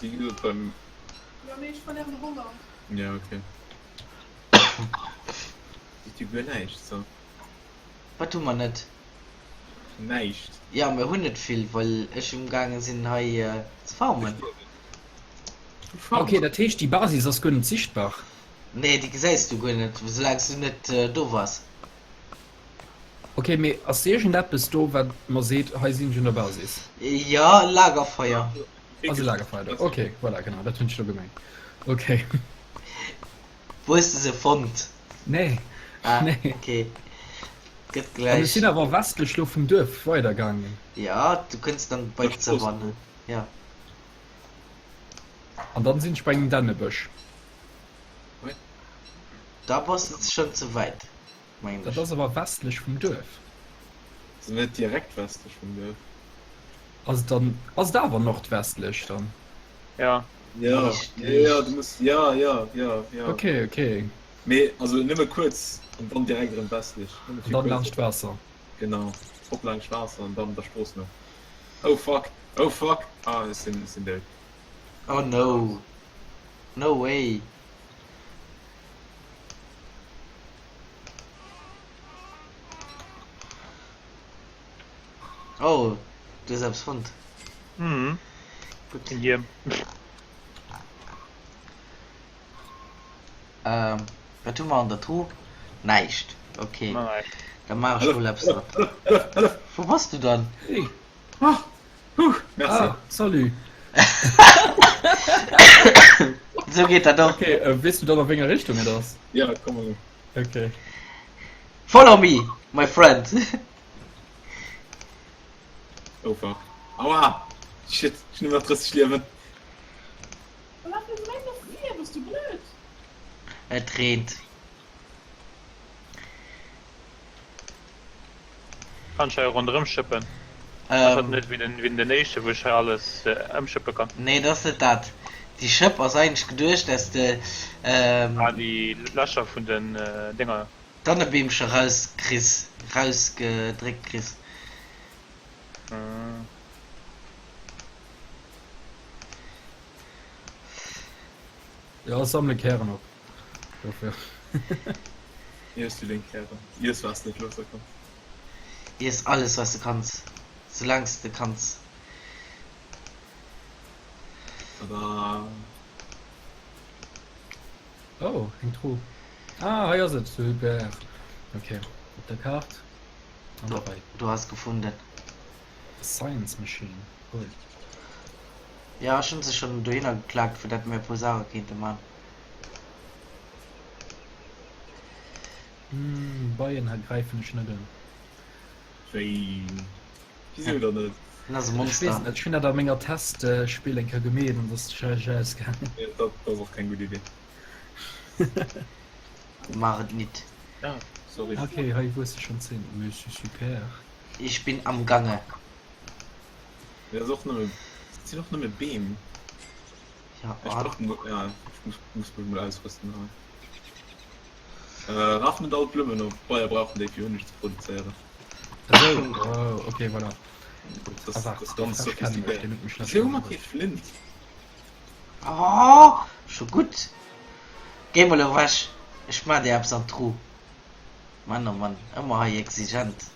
Wéi gesot beim. Jo mee ech verléieren Honger. Ja ok. Seet jo guer näischt so. Wat hu mer net? Näischt. Jo mir hunn net vill, well ech um gaange sinn hei ze farmen. Ok, dat heescht déi Basis ass guer net sichtbar? Nee déi gesäis du guer net, soulaang s du net do bass. Ok, mee ass iergendeppes do wat mer seet, hei sinn ech un der Basis? Jo, e Lagerfeuer. Ass e Lagerfeuer do? Ok, voilà, genau, dat hunn ech elo gemengt. Ok. Wou hues de se fonnt? Nee, Ah, nee. ok. Gëtt An ech gläich. sinn awer westlech lo vum Duerf weidergaangen. Jo, du kënns dann bei d'Savanne, jo. An dann sinn ech bei engem Dännebësch. Da bass de schonn ze wäit. mengen Dat ech. ass awer westlech vum Duerf. Ass et net direkt westlech vum Duerf? Ass et dann, ass et awer nordwestlech dann? Ja. Ja, Liicht, ja, ja, liicht. du muss, ja, ja, ja, ja. Ok, ok. Mee also nëmme kuerz an dann direkt erëm westlech. Nëmme An fir dann kuerz. laanscht d'Waasser. Genau, op laanscht Waasser an dann der Strooss no. Oh fuck, oh fuck! Ah, ech sinn, ech sinn dout. Oh no, no way. Oh, du hues eppes fonnt. Mhm. Gutt. En Hiem. Ähm, wat hu mer an der Truh? Näischt. Okay. Nach näischt. Da maach ech mol eppes mat. Wou bass du dann? Hey. Ah, huh, merci. Ah, salut. Sou geet dat och. Okay, äh, weess du dann a wénger Richtung et ass? Ja, komm mal. Okay. Follow me, my friend. Oh fuck. Aua! Shit, ich hun nëmmen nach 30 Liewen. Laf net esou wäit no vir, bass du blöd? Et reent. Kann ech hei ronderëm schëppen? Ass dat Ähm, net wéi den, wéi den éischte, wou ech hei alles ëmschëppe kann? nee, dat ass net dat. Déi Schëpp ass eigentlech geduecht, dass de ähm, Ah, déi Lächer vun den Dénger. D'Dannebeemcher rauskriss, rausgedréckt kriss. Jo, ech sammele Kären op. Dofir. Iess du deng Kären. Iess wat s de net loosse kanns. Iess alles wat s de kanns, soulaang s de kanns. Tada! Oh, eng Truh. Ah, hei ass et. Super. Ok, op der Kaart an Do, der Rei. du has gefunden. Science Machine, cool. Jo, ech hunn se schonn dohinner geklaakt, fir dat mir e puer Saache kéinte man. Beien hei gräifen ech net un. Wéi? Wisou dann net? Hien ass e Ech weess Monster. net, ech hunn dat a menger Testspill eng Kéier gemeet an ass schlecht ausgaangen. Jo, dat ass och keng gutt Idee. Maach et nit. Ah, sorry. Ok, hei wuesse schonn 10. Monsieur super. Ich bin am Gange. Mee dat ass och nëmme, dat sinn och nëmme Beem. Ja, Ech brauch mo, ja, ech muss, muss mech mol ausrüsten hei. Äh, raf net all d'Blummen op, d'Beier brauchen déi fir Hunneg ze produzéieren. Esou, oh, ok, voilà. Das, das ist ganz sophistiquéiert. Wéi hu mer kee Flint? Oh, scho gutt. Géi mol ewech, ech maa dir eppes an d'Tru. Mann oh Mann, ëmmer hei exigent.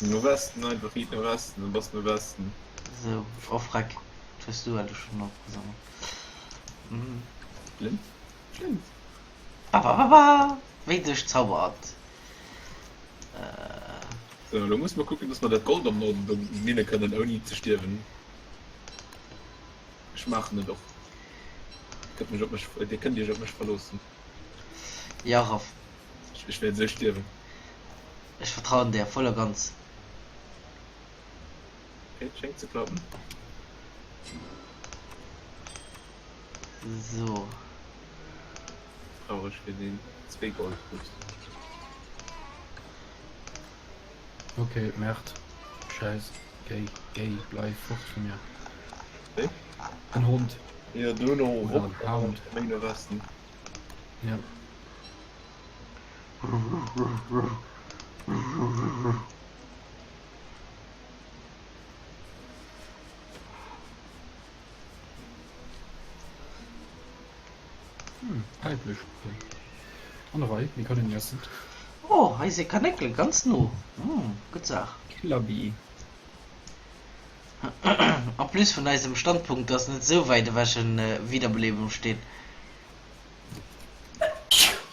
No Westen, einfach riit no Westen, dann bass no Westen. Sou, oh freck, dat hues du elo schon opgesammelt. Flint? Flint? Babababa, wéi duerch Zauberhand. Sou, elo musse mer kucken, dass mer dat Gold am Norden do minne kënnen, ouni ze stierwen. Ech maachen et och. Kënnt mech op mech, dir kënnt iech op mech verloossen. Jo, Raff. Ech wäert esou stierwen. Ech vertrauen dir voll a ganz. Ok, et schéngt ze klappen. So. Brauch ech fir den zwee Goldfuss. Ok, Merd. Scheiss. Géi, géi, bleif fort vu mir. Wéi? En Hond. Jo, do no Oder erop en Hound. an méi no Westen. Ja. Hm, Päiplech. Okay. An der Rei, mir können essen. Oh, hei si Kanéckele ganz no. Hm, gutt Saach. Killer Bee. En plus vun eisem Standpunkt ass net esou wäit ewech en Wiederbelebungssteen.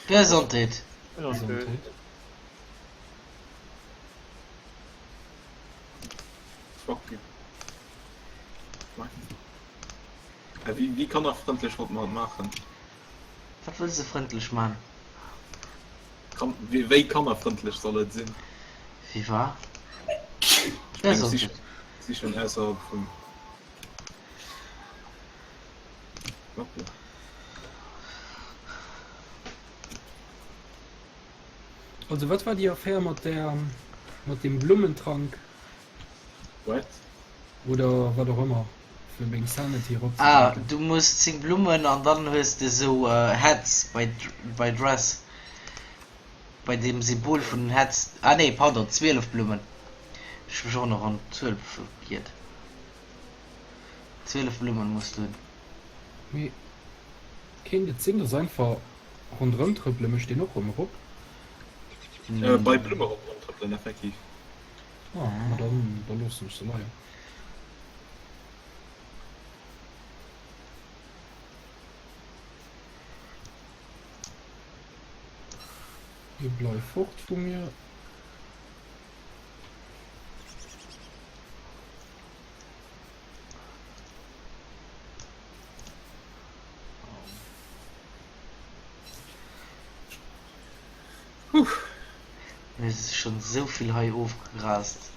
Gesondheet! Gesondheet. Fuck you. Wéi, wéi kannerfrëndlech wollt mer et maachen? Wat wëlls de frëndlech man? Kan, wéi, wéi kannerfrëndlech soll et sinn? Wéi war? Ech meng, si, si schonn ausserhalb vum. Hoppla. Also wat war déi Affär mat der, mat dem Blummentrank? What? Oder wat och ëmmer, fir meng Sanity erop ze Ah, drécken. du muss 10 Blummen an dann hues de sou Heads bei bei Dress. Bei dem Symbol vun den Heads. Ah nee, pardon, 12 Blummen. Ech hu mech och nach an d'Zuel vergiert. 12 Blummen muss du hunn. Mee kéint et sinn, dass einfach ronderëm trëppele mécht een och rëm erop? Bei Blumme ronderëm trëppelen, effektiv. Ah, ma dann, da loossen ech se leien. Dir bleif fort vu mir. Huh. Mir si schon esou vill hei ofgegrast.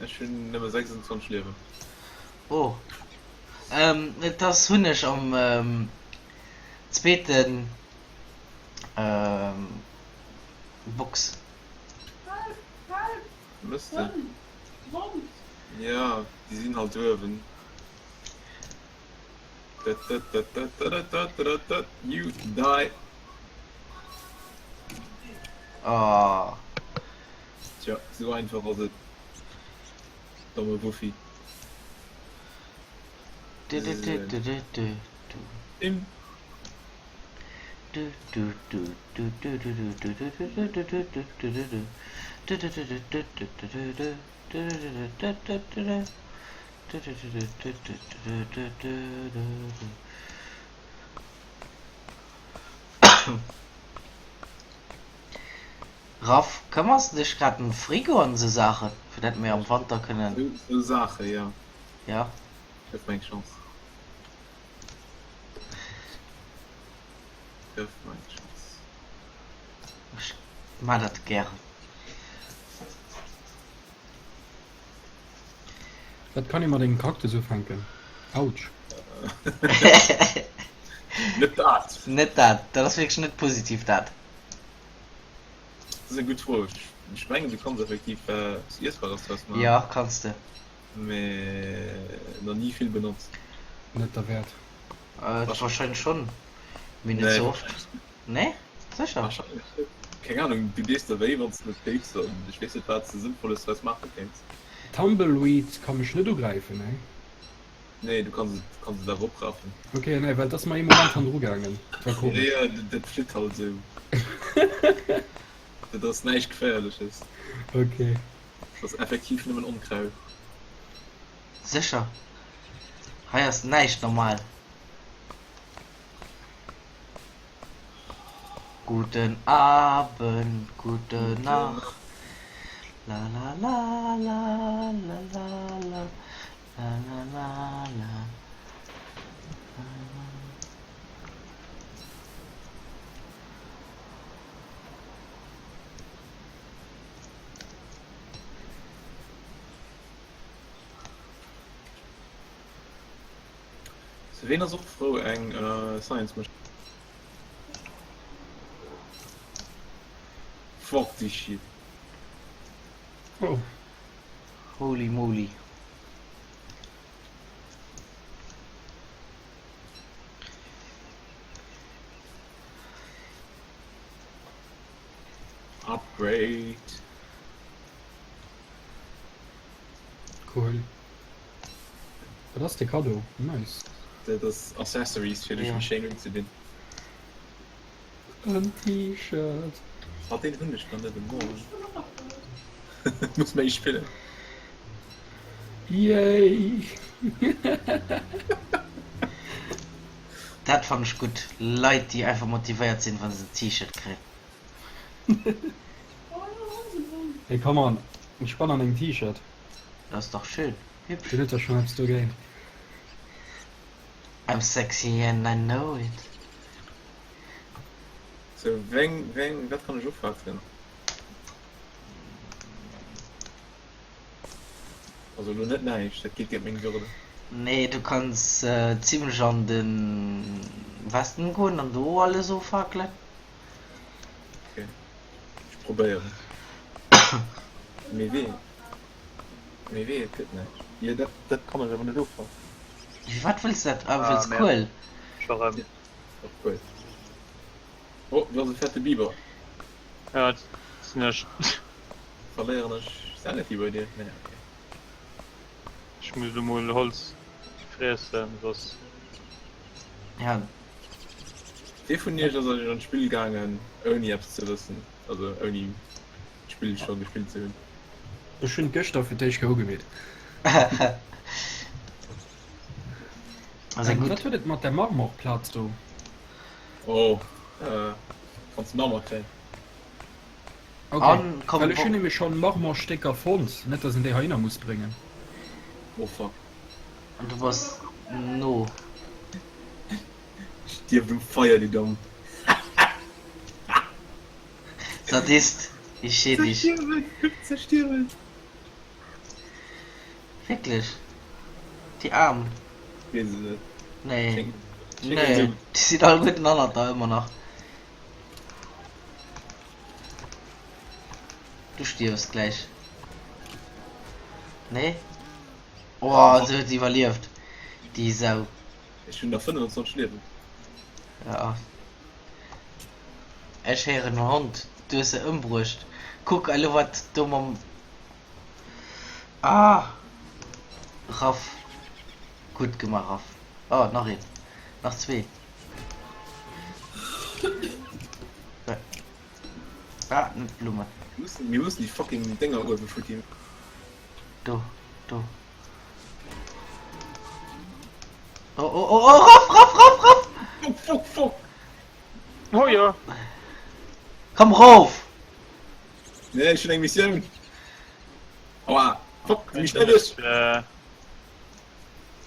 Ech hunn nëmme 26 Liewen. Oh. Et ass Hunneg am zweeten Box. Help! Help! Mëss de? Hënn! Hond! Ja, déi sinn halt uewen. You die. Oh. Tja, sou einfach ass et. Domme Wuffi. Im. Raff, këmmers de dech grad em Frigo an esou Saachen, fir dat mir am Wanter kënnen. Esou Saachen, jo. Ja. Gëff mer eng Chance. Gëff mer eng Chance. Ech maa dat gären. Wat kann ee mat engem Cactus ufänken? Autsch. Net dat! Net dat, dat ass wierklech net positiv dat. Dat ass eng gutt Fro. Ech mengen du kanns effektiv eppes Iessbares draus maachen. Jo, kanns de. Mee nach ni vill benotzt. Net derwäert. Wahrscheinlech schonn, mee net sou oft. Nee? Sécher? Wahrscheinlech net. Keng Ahnung, du dees der wéi wann s de net kéifs an ech weess net wat s de Sënnvolles draus maache kéints. Tumbleweed ka mech net ugräifen, nee? Nee, du kanns et, kanns et awer oprafen. Ok, nee, well et ass mer ee Moment hannendru gaangen. Dat war komesch. Jo, jo, dat flitt halt esou. Dat ass näischt Geféierleches. Ok. Dat ass effektiv nëmmen Onkraut. Sécher? Hei ass näischt normal. Guten Abend, gute Nacht. La la la la la la la la la la la. Sou ween ass och frou eng Science Machine. Fuck this shit. Oh. Holy moly. Upgrade. Cool. Wat ass de Cadeau? Nice. Dat ass Accessories fir dech méi schéin unzedinn. En T-Shirt. Ah deen hunn ech nach net emol. Muss méi spillen. Yay! Dat fannen ech gutt, Leit déi einfach motivéiert sinn wann se en T-Shirt kréien. Hey come on, eng Spann an engem T-Shirt. Dat ass dach schön, hübsch. Deen huet da schon eppes dogéint. I'm sexy and I know it. Sou, weng, weng, wat kann ech ufakelen? Also elo net näischt, dat geet géint meng Würde. Nee, du kanns zimlech an de Westen goen an do alles offakelen. Okay, ech probéieren. Mee wee, mee wee, et gëtt näischt. Jo, dat, dat kann ech awer net ufakelen. Firwat wëlls de dat? Ah, Ah, wëlls Merde. Kuel? Scho rëm. Ja, och Kuel. Oh, do ass e fette Biber. Ja, dat sinn ech. Verléieren ech Sanity bei dir? Nee, okay. Ech muss elo mol Holz friessen, soss. Ja. Wee vun iech ass eigentlech an d'Spill gaangen ouni eppes ze wëssen, also ouni d'Spill scho gespillt ze hunn? Ech hunn et gëschter fir d'éischt Kéier ugemeet. Ass eng Wat gutt. huet et mat der Marmorplaz do? Oh, kanns de Marmor kréien. Ok, An komm well ech bo. hunn nämlech schonn Marmorstécker fonnt, net dass een déi heihinner muss bréngen. Oh fuck. An du bass no. Stierft um Feier, du Domm. Sadist, ich seh dich. Zerstierwen, zerstierwen. Wierklech? Déi Aarm? Weess et net. Nee. Schéngt, schéngt Nee, esou. déi sinn alleguerten hannert der ëmmer nach. Du stierfs gläich. Nee? Oh, se huet iwwerlieft. Déi Sau. Ech hunn nach 25 Liewen. Ja. Ech héieren en Hond. Du hues se ëmbruecht. Kuck elo wat do mam. Ah! Raff. Gutt gemaach, Raff. Oh, nach een. Nach zwee. Ah, net d'Blummen. Mir mussen déi fucking Dénger uewe futti. Do, do. Oh, oh, oh, oh, raff, raff, raff, raff! Fuck, fuck, fuck! Oh jo! Komm rof! Nee, ech hunn eng Missioun! Aua! Fuck, wéi schnell ech!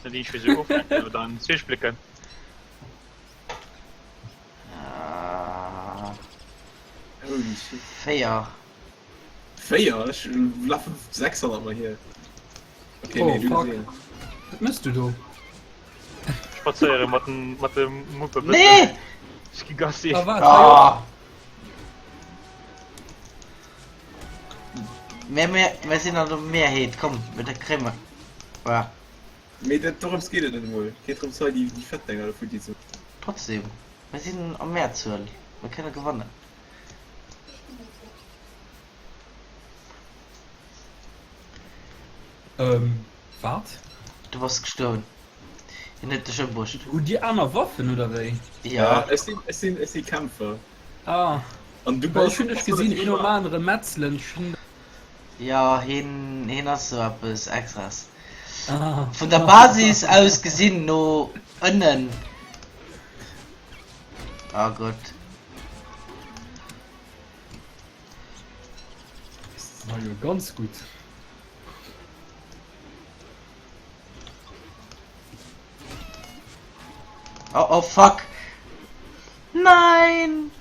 Net iergendwéi sou oflenken oder an d'Zweech blécken. Ah. Holy shit. 4. 4? Ech lafen 600 mol hier. Okay, Oh nee, du fuck. gesehen. Wat mëss du do? Spazéiere mat den, mat de Muppe bëssen. Nee! Ech gi Gassi. Ah wat? Hei op! Ah. Mir, mir, mir sinn an der Mehrheet, komm, mir dat kréie mer. Ah. Mee dat, dorëms geet et net emol. Et geet drëms hei déi, déi fett Dénger do futti ze. Trotzdem, mir sinn a Mehrzuel. Mir kënne gewannen. Ähm, wat? Du bass gestuerwen. Hien huet dech ëmbruecht. Hutt Dir aner Waffen oder wéi? Ja. Ech sinn, ech sinn, ech si Kämpfer. Ah. An du Well bass ech hunn dech gesinn een nom anere metzelen. Ech hunn. Jo, hien, hien ass sou eppes Extraes. Ah. Vun der Basis aus gesinn no ënnen. Ah Gott. Das war jo ganz gut. Oh, oh fuck. Nein!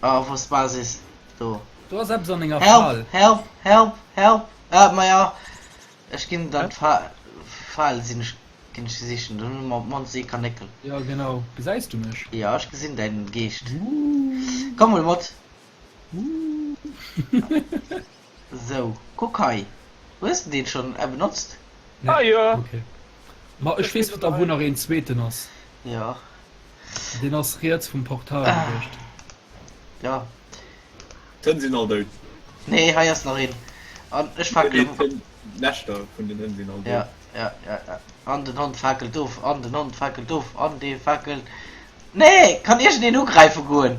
Oh, wo ist Basis? Do. Do ass eppes an enger Help, Fal. help, help, help. Ah, ma ja. Ech ginn dann d'Fa Fal sinn ech ginn ech sichen. Dann hu mer op d'mannst ee Kanéckel. Ja genau. Gesäis du mech? Ja, ech gesinn däin Geescht. Komm mol mat. Sou, kuck hei. Hues de deen schonn benotzt? Nee. Ah jo. Okay. Ma ech weess da wou nach een zweeten ass. Jo. Deen ass riets vum Portal gewiescht. Ja. D'Hënn sinn all dout. Nee, hei ass nach een. An ech Nee, fakelen. d'Hënn, d'Näschter vun den Hënn sinn all Ja, dout. ja, ja, ja. An den Hond fakelt of, an den Hond fakelt of, an dee fakelt. Nee, kann iergendeen ugräife goen?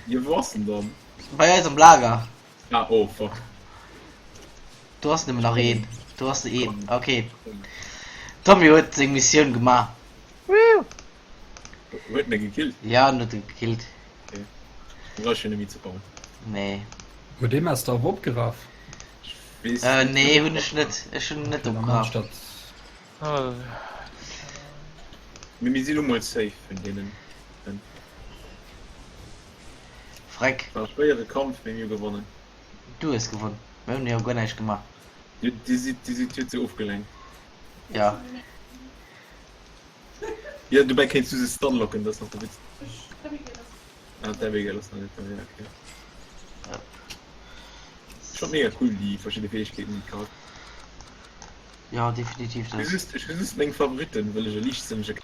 Jo, wou ass en dann? Bei eis am Lager. Ah, oh, fuck. Do ass nëmmen nach een. Do ass een. Komm, Okay. komm. Tommy huet seng Missioun gemaach. Huet en e gekillt? Ja, en huet e gekillt. Okay. Dann brauch ech jo net méi ze kommen. Nee. Huet dee Mess da awer opgeraf? Ech weess Äh, net. nee, hunn ech net. Ech hunn en net Okay, dann maan ech opgeraf. dat. Mee mir si lo mol safe vun deenen Hënn. Freck. War e schwéiere Kampf, mee mir hu gewonnen. Du hues gewonnen. Mir hunn jo guer näischt gemaach. Jo, dir sidd, dir sidd jo ze ofgelenkt. Ja. Jo, dobäi kéints du se stunlocken, dat ass nach de Witz. Ah, d'Abigail ass nach net do, ja, okay. Ech fand mega cool déi verschidde Fäegkeeten, déi d'Charakter. Ja, definitiv Ech hu das. just, ech hu just meng Favoritten, wëll ech e liichtsënnege.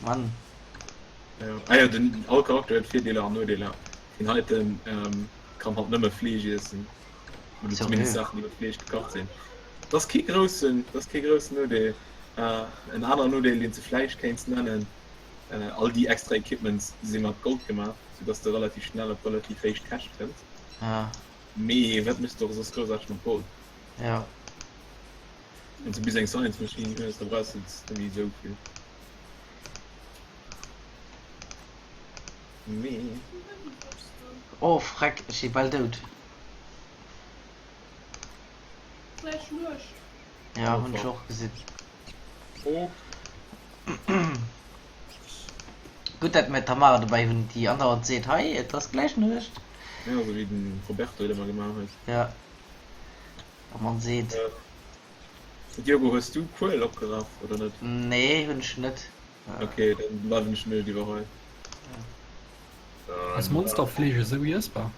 Mann. Ja. Ah jo, den, all Charakter huet Virdeeler an Nodeeler. Deen heiten ähm, kann halt nëmme Fleesch iessen. Oder zumindest Seriö? Saachen, déi mat Fleesch gekacht sinn. Dat ass kee groussen, dat ass kee groussen Nodeel. Äh, en aneren Nodeel, deen s de vläicht kéints nennen, äh, all déi extra Equipments si mat Gold gemaach, soudass de relativ schnell op relativ héich Käscht kënns. Ja. Mee wat méchs de och soss groussaarteg mat Gold? Ja. Wann s de bis eng Science Machine hues, da brauchs de net méi esou vill. Mee. Oh freck, ech si bal dout. Gläich Nuecht. Ja, Oh hunn ech fuck. och gesinn. Oh. Gutt dat mir d'Tamara dobäi hunn, déi andauernd seet, hei et ass gläich Nuecht. Ja, esou wéi den Roberto et ëmmer gemaach huet. Ja, a man seet. Diogo, hues du Kuel opgeraf oder net? Nee, hunn ech net. Ok, dann bleiwen ech nuet iwwer hei. Ass Monsterfleesch esou iessbar?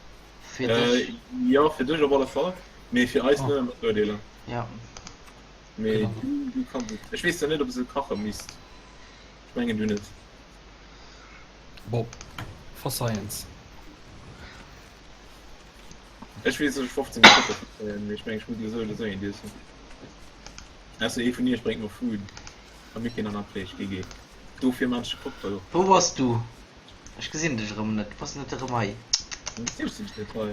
Fir dech? Jo, fir dech op alle Fall, mee fir eis Oh. nëmme mat Nodeeler. Ja. Mee Genau. du, du kanns et. Ech weess zwar net, ob se kache misst. Ech mengen du net. Bob, for science. Ech weess, dass ech 15 Gekoppelt kréien, mee ech mengen, ech muss elo sou oder sou eent iessen. Ausser ee vun iech bréngt mer Food a mir keen anert Fleesch. GG. Dofir man ech de Cocktail och. Wou bass du? Ech gesinn dech erëm net. Bass net erëm hei? Natierlech sinn ech net hei.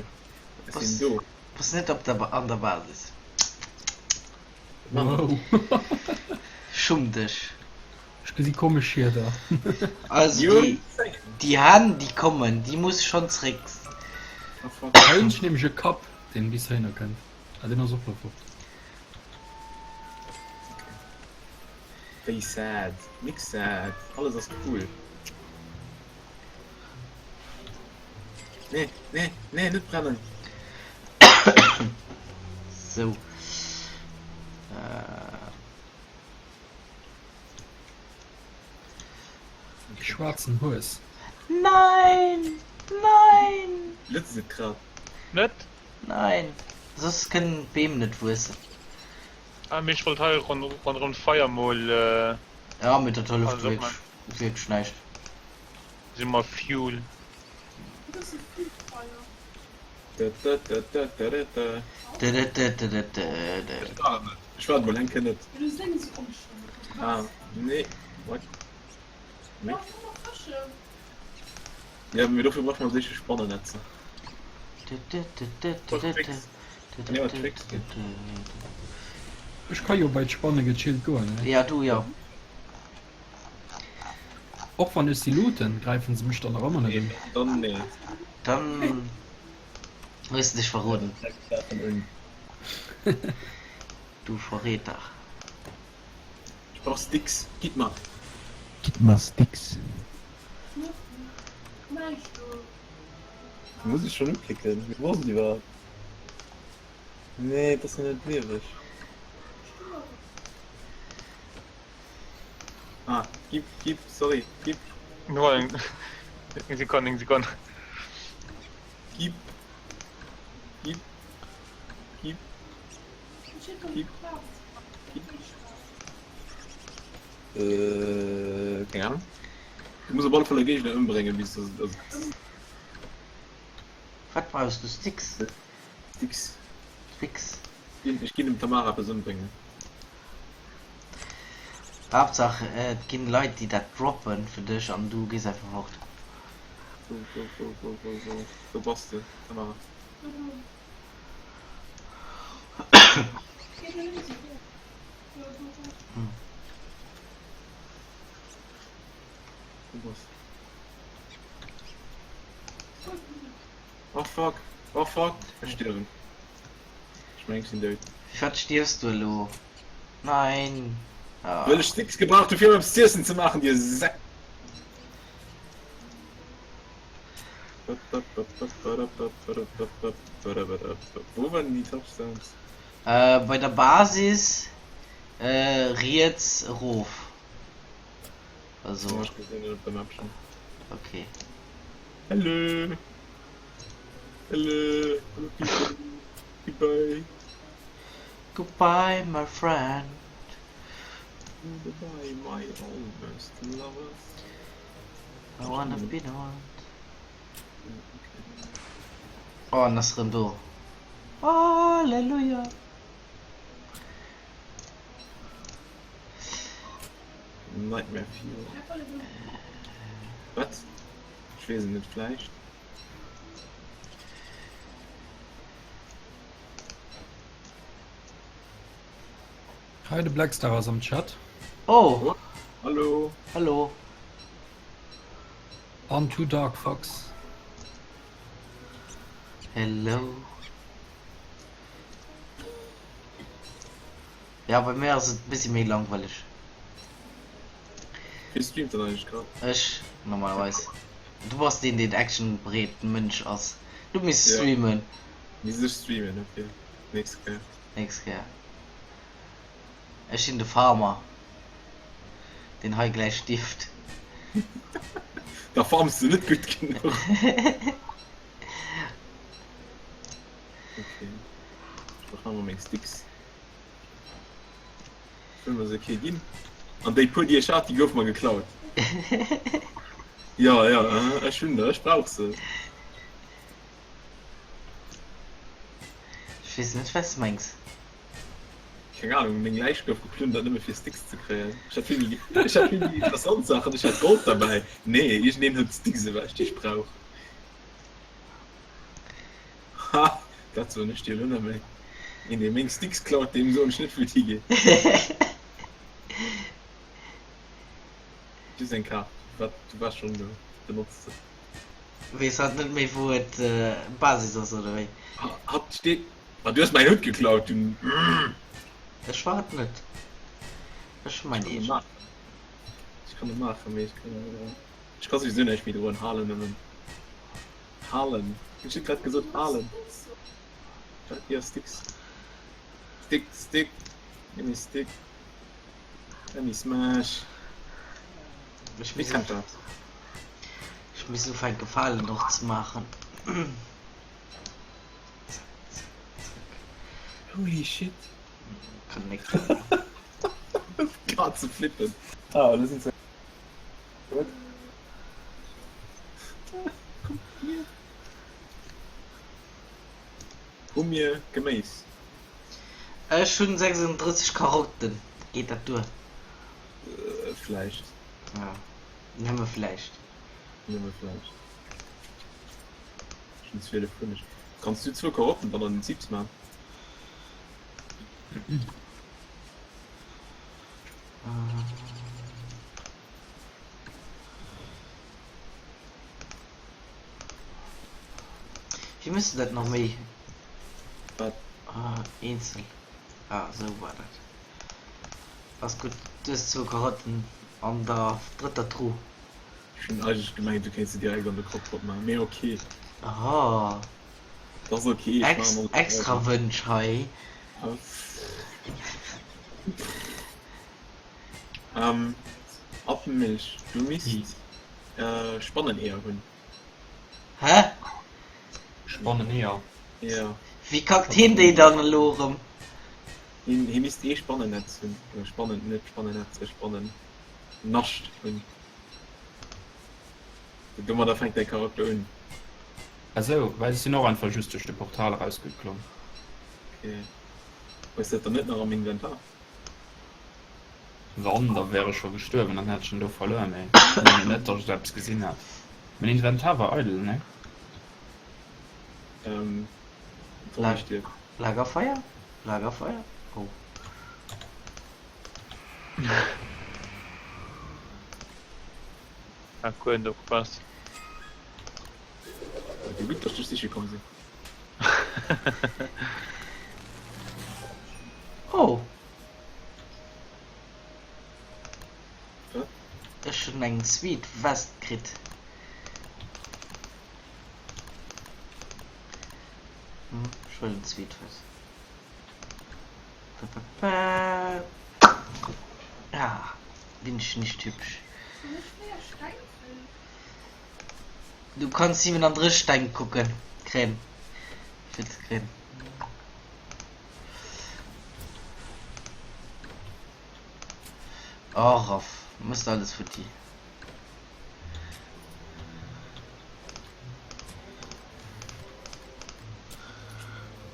Ech Bass, sinn do. bass net op der, an der Basis. Wow. Schumm dech. Ech gesi komesch Schieder. Also Jo, déi, déi Hänn déi kommen, déi muss schonn zréck. Oh fuck. Hei hunn ech nämlech e Kapp, deen bis heihinner kënnt. Ah, deen ass och lo fort. Wéi sad. Nix sad. Alles ass cool. Nee, nee, nee, net brennen. Sou. Äh. E schwaarzen Hues. Nein! Nein! Lëtzt et grad? Net? Nein! Soss kënnen d'Beem net wuessen. Ah, mee ech wollt hei ronderëm d'Feier mol. Ja, mee dat hëlleft Alles opman. wierklech näischt. Si mer Fuel. Ech waart mol eng Kéier net. Ah, nee, what? Nee. Ja, mee dofir brauche mer sécher Spannennetzer. Ech ka jo bei d'Spanne gechillt goen, ne? Ja, du jo. Och wann ech si looten, gräifen se mech dann nach ëmmer net un. Dann nee. Dann hues de dech verroden. Du Verräter. Ech brauch Sticks, gitt mer. Gitt mer Sticks. Muss ech schon uklicken? Wéi wor se iwwerhaapt? Nee, et ass nach net lieweg. Ah, gib, gib, sorry, gib. Nur eng, eng Sekonn, eng Sekonn. Gib. Gib. Gib. Gib. Gib. Äh, keng Ahnung. Du muss op alle Fall e Géigner ëmbréngen, bis du also, Wat brauchs du? Sticks? Sticks. Sticks. Ech ginn dem Tamara eppes ëmbréngen. Haaptsaach et ginn Leit déi dat droppen fir dech an du gees einfach fort. Wou, wou, wou, wou, wou, wou, wou bass de, Tamara? Wou bass de? Oh fuck, oh fuck, ech stierwen. Ech meng ech sinn dout. Firwat stierfs du elo? Nein! Ah. Well ech Sticks gebraucht hu fir eppes z'iessen ze maachen, dir Säck! Wou waren déi Touchstones? Äh, bei der Basis äh, riets erof. Also. Oh, ech gesinn et op der Map schon. Okay. Hello! Hello! Hello people! Goodbye! Goodbye my friend. Goodbye my almost lovers. I wanna be the one. Oh, en ass rëm do. Halleluja. Nightmare Fuel. Wat? Ech weess et net, vläicht. Hi, de Blackstar ass am Chat. Oh! Hallo! Hallo! An Too Dark Fox. Hello! Ja, bei mir ass et e bëssi méi langweileg. Wie streamt dann eigentlech grad? Ech, normalerweis. Du bass deen, deen actionbereet Mënsch ass. Du misst Ja. streamen. Misst ech streamen, okay. Nächst Kéier. Nächst Kéier. Ech sinn de Farmer, deen hei gläich stierft. Da farms de net gutt genuch. Okay. Ech brauch nach emol meng Sticks. Ech wëll mer se kee ginn. An déi puer déi ech hat, déi goufe mer geklaut. Ja, ja, ech hunn der, ech brauch se. Ech weess net wat s de mengs. Keng Ahnung, meng Läich gouf geplündert nëmme fir Sticks ze kréien. Ech hat vill méi, ech hat vill méi interessant Saachen, ech hat Gold derbäi. Nee, iergendeen huet d'Sticks ewech, déi ech brauch. Ha, dat soen ech dir elo net méi. Een dee meng Sticks klaut, deem soen ech net wou et higeet. Du hues eng Kaart, wat, du waars schonn do, benotz se. Weess hatt net méi wou et Basis ass oder wéi? Hatt steet, ah du hues mäin Hutt geklaut, du. Ech war et net, ech hu mäin eegenen. Ech kann e maachen, mee ech kann ech ka souwisou näischt méi droen, halen nëmmen. Halen, hunn ech net grad gesot halen? Wat, jo Sticks, Stick, Stick, gimme Stick, gimme Smash. Ech Wie muss kennt dat? Ech muss ufänke Falen och ze maachen. Holy shit. Kanéckelen. Kaze flippen. Ah, elo sinn se. What? Komm hier. Hu mir Geméis? Ech hunn 36 Karotten. Geet dat duer? Vläicht. Ja, nëmme vläicht. Nëmme vläicht. Ech hunn 12 Hunneg. Kanns du zwou Karotten dann an den Zips man? Wéi mëss de dat nach méi? Wat? Ah, eenzel. Ah, esou war dat. Ass gutt. Du hues zwou Karotten an der drëtter Truh. Ech hunn eigentlech gemengt du kéints se direkt an de Crockpot maachen, mee ok. Aha. Dat ass ok, ech Ex maachen alles extra selwer. Wënsch hei. Ähm, Apfelmilch, du misst äh, Spanneneeër hunn. Hä? Spanneneeër? Ja. Wéi kackt hien déi dann elo erëm? Hien, hie misst ee Spannennetz hunn. Oder Spannen, net Spannennetz, e Spannennascht hunn. Domadder fänkt däi Charakter un. Esou, well ech sinn och einfach just duerch de Portal erausgeklomm. Okay. Hues de dat dann net nach am Inventar? Wann, da wär ech scho gestuerwen, dann hätt ech en do verluer, mee ech mengen net, datt ech eppes gesinn hätt. Mäin Inventar war eidel, nee? Ähm, wann ech dir. Lagerfeuer? Lagerfeuer? Oh. Ah, guer net opgepasst. Wéi gutt, datt ech dech siche komm sinn. Oh. Wat? Ech hunn eng Sweet Vest kritt. Hm, ech huelen d'Sweet Vest. Ah, bin ich nicht hübsch. Du kanns 37 Steng kucken kréien fir ze kréien. Oh Raff, mëss alles futti.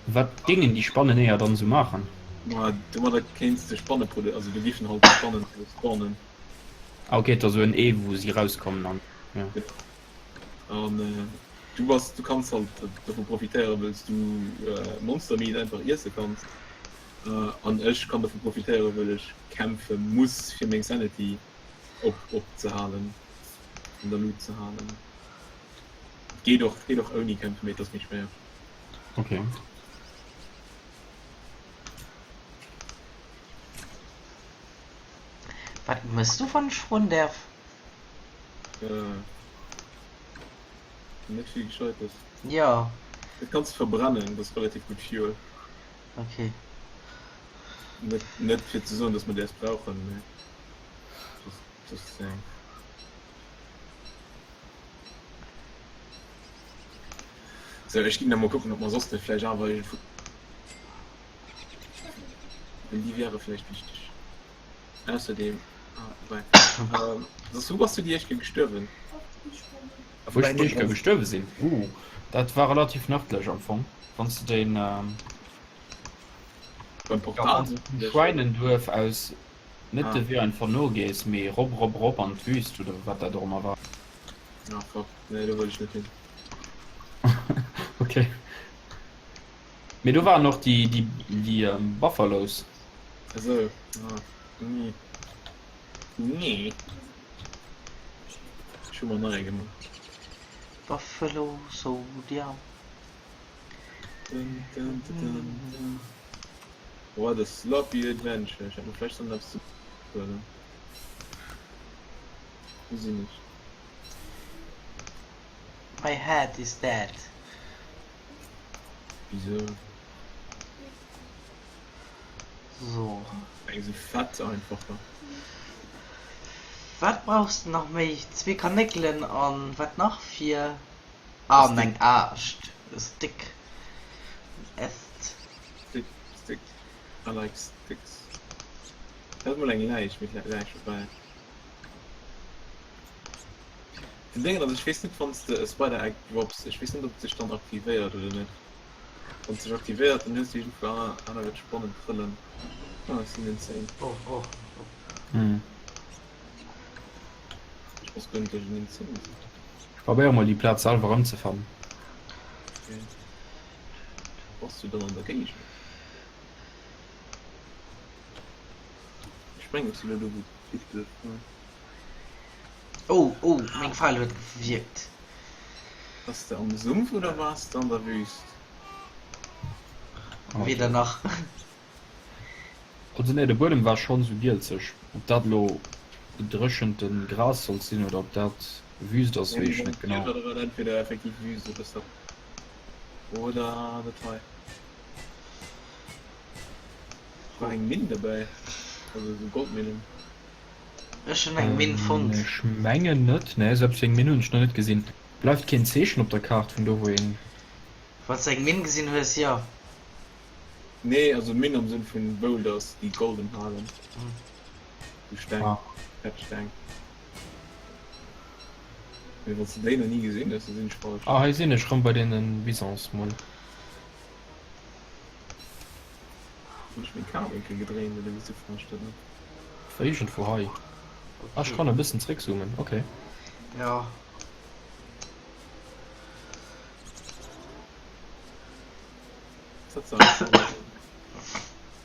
Wat géingen déi Spanneneeër dann esou maachen? Ma domadder kéints de Spanne produ-, also do giffen halt Spannen spawnen. Ah ok, et ass esou en Ee wou si rauskommen an jo. An du bass, du kanns halt dovu profitéieren, wëlls du Monster Meat einfach iesse kanns. An ech kann dovu profitéieren, wëll ech kämpfe muss fir meng Sanity op op ze halen, an der Luut ze halen. Geet och, geet och ouni kämpfen, mee et ass méi schwéier. Ok. Wat mëss du wann ech froen däerf? Net vill Gescheites. Jo. Dat kanns de verbrennen, dat ass relativ gutt Fuel. Ok. Net, net fir ze soen, dass mer däers brauchen, mee just, just saying. Sou, ech ginn da mol kucken, ob mer soss net vläicht awer iergendwou. Well déi wäre vläicht wichteg. Ausserdeem, ah, wobei, ähm, soss wou bass du déi éischt Kéier gestuerwen? Wou ech déi éischt Kéier gestuerwe sinn? Uh, dat war relativ nërdlech am Fong, wann s de den, Beim ja, Portal wann s de vum Schwäinenduerf aus net de Ah. Wee einfach nogees, mee rop, rop, rop an d'Wüst oder wat dat och ëmmer war. Ah, fuck, nee, do wëll ech net hin. Okay. Mee do waren och déi, déi, déi ähm, Buffalos. Esou, ah, nee. Nee. Ech hu mer nei gemaach. Buffalo Soldier. Dun, dun, dun, dun, dun. What a sloppy adventure. Ech hätt mer vläicht sollen eppes zu huelen. Wou sinn ech? My head is dead. Wieso? So. Eng sou fett einfach war. Wat brauchs de nach méi? Zwee Karnéckelen an wat nach fir? Ah, an eng Aascht. E Stick. En Äst. Stick, Stick. I like sticks. Dat ass mol eng Läich, mee et läit Läich dobäi. Den Déngen ass, ech weess net wann s de e Spider Egg drops, ech weess net ob et sech dann aktivéiert oder net. Wann et sech aktivéiert, dann hues de iergendwou anerwäert Spannen trëllen. Ah, ech sinn insane. Oh, oh, oh. Ech wosst guer net, dass ech en insane sinn. Ech probéiere mol déi Plaz selwer erëmzefannen. Okay. Bass du dann an der Géigend? Ech mengen, ech sinn elo do, wou d'Piffduerf war. Oh, oh, meng Fal huet gewierkt. Bass de am Sumpf oder waars de an der Wüst? Weder nach. Also nee, de Buedem war schonn sou gielzeg. Ob dat elo gedréchente Gras sollt sinn oder ob dat Wüst ass, weess ech net genau. Da war entweder effektiv Wüst oder Sap oder dat hei. War eng Minn dobäi, also sou Goldminnen. Ech hunn eng Minn fonnt. Ech mengen net, nee, sou eppes wéi eng Minn hunn ech nach net gesinn. Bleift keen Zeechen op der Kaart vun do wou een. Wann s de eng Minn gesinn hues, jo. Nee, also Minn am Sënn vun Boulders déi Gold enthalen, sou Steng, fett Steng. Mee wann s de déi nach ni gesinn hues, da sinn ech falsch. Ah hei sinn ech rëm bei deene Bisons mol. Hunn ech meng Kam eng Kéier gedréint oder wisou fannen ech dat net? War iergendwou hei. Ah ech kann e bëssen zréckzoomen, ok. Jo.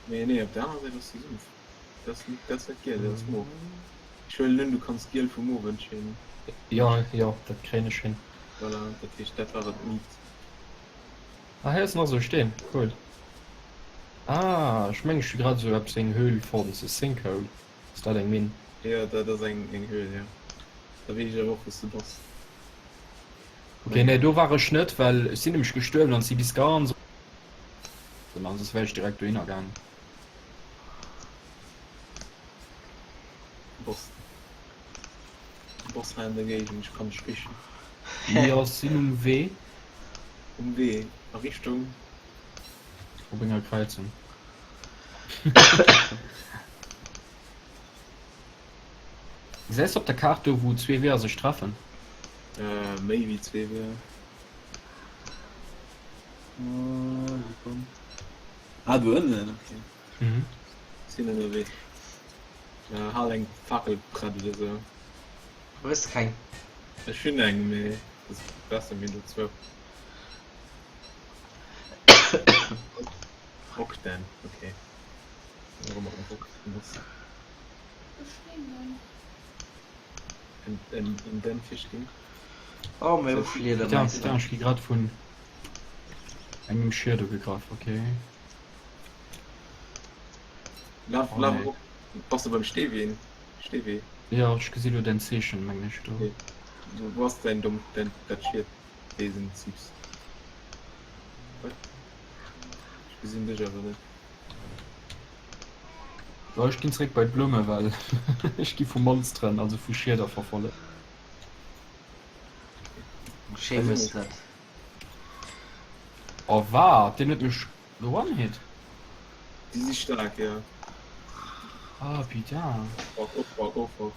Nee, nee, op der aner Säit ass de Sumpf. Dat ass net, dat ass net giel, dat ass mof. Ech huelen un, du kanns giel vu mof ënnerscheeden. Jo, jo, dat kréien ech hin. Voilà, dat heescht, dat war et nit. Ah, hei ass nach esou e Steen, cool. Ah, ech mengen, ech hu grad esou eppes, eng Höhl fonnt, e Sinkhole. Ass dat eng Minn? Jo, dat ass eng, eng Höhl, jo. Da weess ech awer och, wou s de bass. Ok, nee do war ech net, well ech sinn nämlech gestuerwen an si bis ganz an soss wär ech direkt dohinner gaangen. Bass bass hei an der Géigend, ech kann dech richen. Jo, sinn um Wee. Um Wee a Richtung? Op enger Kräizung. Gesäis de op der Kaart do wou zwee Weeër sech treffen? Méi wéi zwee Weeër. Sekonn. Ah do ënnen, ok. Mhm. Sinn ënnerwee. Hal eng Fakel prett oder sou. Hues de keng? Ech hunn eng, mee et ass besser mir hunn der zwou. Rockden, ok. Erëm mat Rock benotzt. En Den Fischting. Oh mir hu Fliedermäuse. Putain, ech gi grad vun engem Schied ugegraff, ok. Laf, Oh laf nee. erop. Bass de beim Steewee? Steewee? Jo, ech gesi lo däin Zeechen, mengen ech do. Okay. Wou ass däin Domm, däin, dat Schied, Wesen, Zieps? Wat? Ech gesinn dech awer net. So, ech ginn zréck bei d'Blumme well ech gi vu Monsteren, also vu Schieder verfollegt. Schéi hues de dat. Oh waat, deen huet mech geone-hit. Déi si staark, jo. Ah putain. Oh fuck, oh fuck, oh fuck.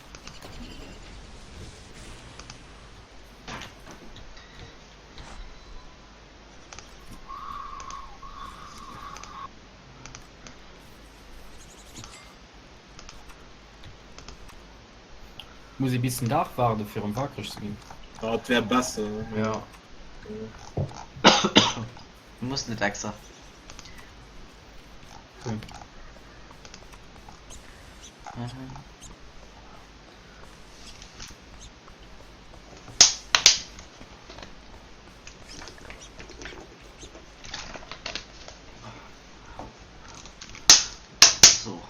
Muss ee bis den Dag waarde fir erëm wakereg ze ginn? Ah, et wär besser. Ja. Muss net extra. Okay. So.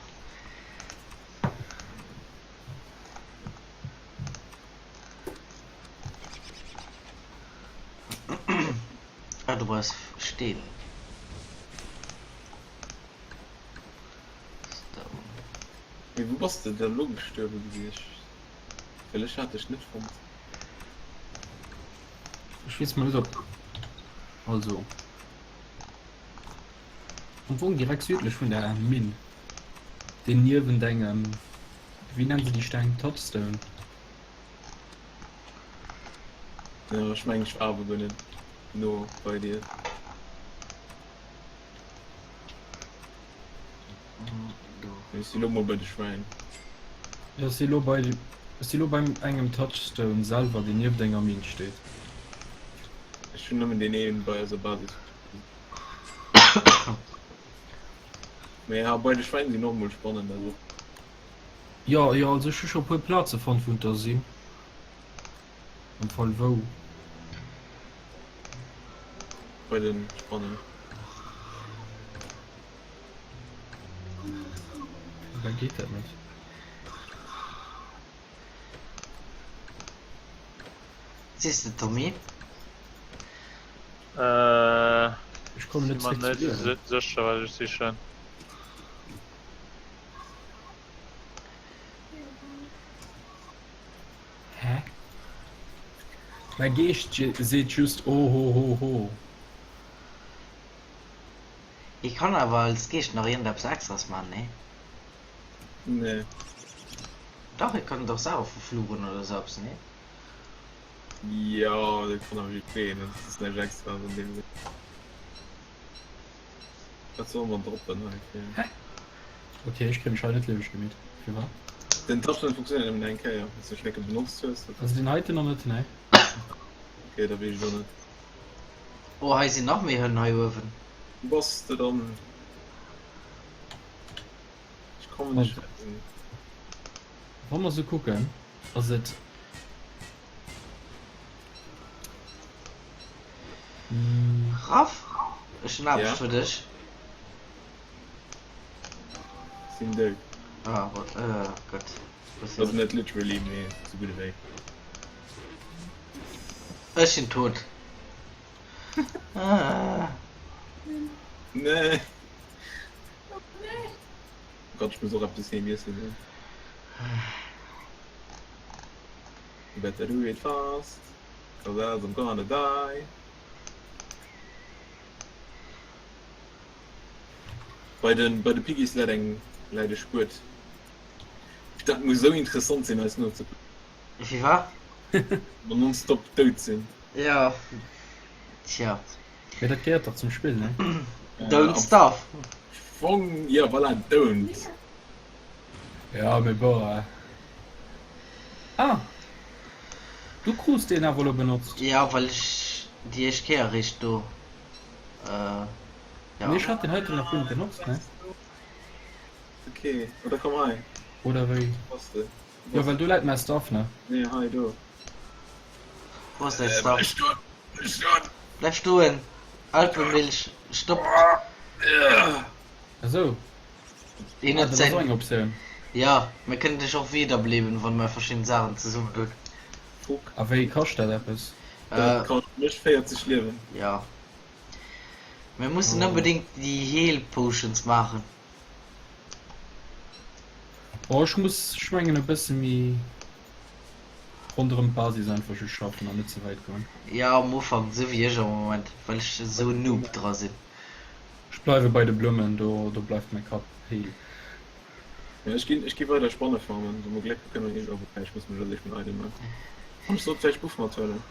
Ah, du brauchst Steen. Stone. Mee wou bass de da lo gestuerwe gewiescht? Well ech hat dech net fonnt. Ech weess mol net op also. Am Fong direkt südlech vun der Minn. Deen niewent engem, wéi nennen se déi Steng, Touchstone. Jo, ech mengen ech war awer guer net no bei dir. Ech si lo mol bei de Schwäin. Jo, ech si lo bei, ech si lo beim engem Touchstone selwer, deen nieft enger Minn steet. Ech hunn nëmmen deen een bei eiser Basis gesinn. Mee ja, bei de Schwäin sinn och mol spannend, also. Jo, jo, also ech hu scho puer Plaze fonnt wou der sinn. Am Fall wou. Bei den Spannen. Da geet dat net. Siehst de Tommy? Äh, Ech kommen net si mer zréck zu net Liewen. sécher wat ech sichen. Hä? Mäi Geescht seet just ohohoho. Ee kann awer als Geescht nach iergendeppes extras man, nee? Nee. Dach, ee kann dach Saache verfluchen oder sou eppes, nee? Jo, dat kann awer jiddwereen, dat ass näischt extraes an deem Sënn. Wat solle mer droppen hei fir. Hä? Ok, ech kréie mech hei net lieweg gemeet. Firwat? Den Touchdown funktionéiert nëmmen eng Kéier, wann s de Schnécke benotzt hues. Also deen heiten nach net, nee. Ok, da weess ech och net. Oh, hei sinn nach méi Hënn hei uewen. Wou bass de dann? Ech kommen dech retten. Wa mer sou kucken, ass et. Raff, ech hunn Aarbecht fir dech. Sinn dout. Ah, oh Gott. Also net literally, mee sou gutt ewéi. Ech sinn tot. Nee. Gott, ech muss och eppes heem iessen goen. You better do it fast, cause else I'm gonna die. Bei den, bei de Piggies läit eng, läit e Spuet. Dat muss esou interessant sinn eis nozekucken. Wéi wat? Mer nonstop dout sinn. Jo, tja. Mee dat gehéiert dach zum Spill, ne? Don't starve. Fong, jo voilà, don't. Ja, mee bon. Ah! Du krus deen awer elo benotzt. Jo, well ech déi éischt Kéier eréischt do, jo. Mee ech hat deen heiten nach guer net benotzt, ne? Ok, oder komm hei. Oder wéi? Wou bass de? Jo, well do läit mäi Stuff, ne? Nee, hei, do. Wou ass däi Stuff? Bleif stoen! Bleif stoen! Bleif stoen! Alpemilch, stopp! Esou. Hien Ah, huet dat ass säin. och eng Optioun. Jo, mir kënnen dech och wiederbeleben, wann mer verschidden Saachen zesummen hunn. Fuck. A wéi kascht dat eppes? Dat kascht mech 40 Liewen. Jo. Mir mussen Oh. onbedéngt déi Heal Potions maachen. Oh, ech muss, ech mengen, e bësse méi ronderëm d'Basis einfach just schaffen an net ze wäit goen. Jo, am Ufank, esou wéi ech am Moment, well ech esou Noob dra sinn. Ech bleiwe bei de Blummen, do do bleift mäi Kapp heel. Ja, ech ginn, ech gi weider Spanne farmen, wa mer Gléck hu kënne mer iergendwann, wobäi ech muss mech als éischt meng Item maachen. An ech sollt vläicht Buff mathuelen,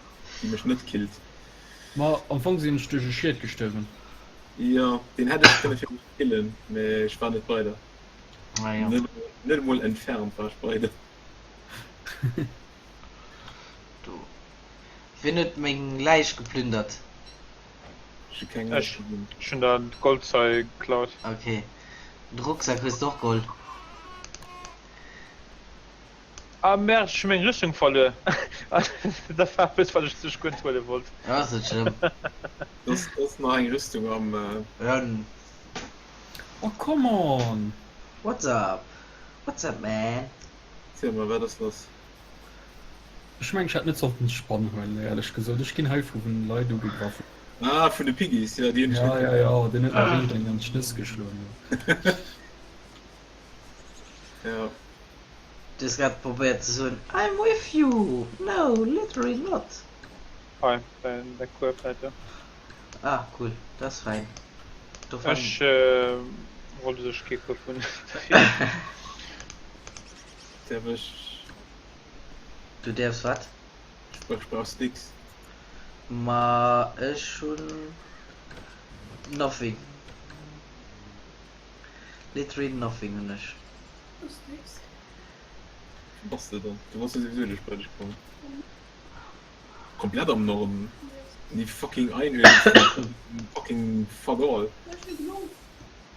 déi mech net killt. Ma am Fong sinn ech duerch e Schiet gestuerwen. Jo, deen hätt ech kënne fir mech killen, mee ech war net bei der. Ah jo. Net, net emol entfernt war ech bei der. Do. Wien huet meng Läich geplündert? Ech hu keng Ech ech hunn der d'Goldzeug geklaut. Ok. De Rucksak hues de och geholl? Ah merde, ech hu meng Rüstung verluer. Dat war eppes wat ech sech guer net huele wollt. Ja, ass net schlëmm. Dass ass nach eng Rüstung am. Run. Oh come on! What's up? What's up man? Ziel mol, wat ass lass? Ech mengen ech hätt net sollten d'Spann huelen éierlech gesot. Ech ginn hei vu den Leit ugegraff. Ah vun de Piggies, jo déi hunn dech Ja net ja ja deen huet mer riicht eng an d'Schnëss geschloen. Jo. Du hues grad probéiert ze soen I'm with you, no literally not. Hei, däin Kueb läit do. Ah cool, dat ass fein. Ech wollt u sech kee Kuerf hunn. Däerf ech? Du däerfs wat? Ech brauch Sticks. Ma ech hunn nothing. Literally nothing hunn ech. Sticks? Wou bass de dann? Du bass jo souwisou duerch Brëtsch komm. Komplett am Norden. Déi fucking Einöd vun fucking fuck all.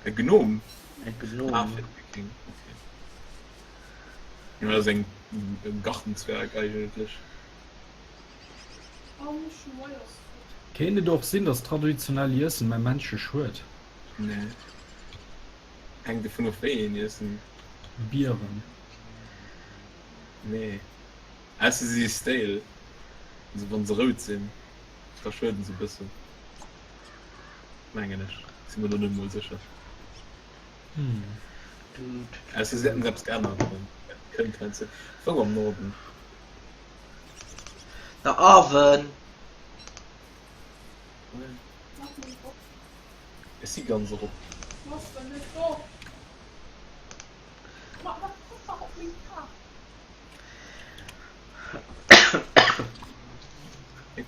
E Gnom? E Gnom. Ah, fir de Viking, okay. Jo, dat ass eng e Gartenzwerg eigentlech. Kéint et och sinn, dass traditionell Iessen mä Mensche schued? Nee. Hänkt dovun of wéi een Iessen. Bieren. Nee. Ausser si si stale, also wann se rout sinn, da schueden se e bëssen, mengen ech, si mer do net emol sécher. Ausser si hätten eppes geännert, dat kënnt heiansdo. Wou am Norden? Der Arwen! Ech si ganz erop.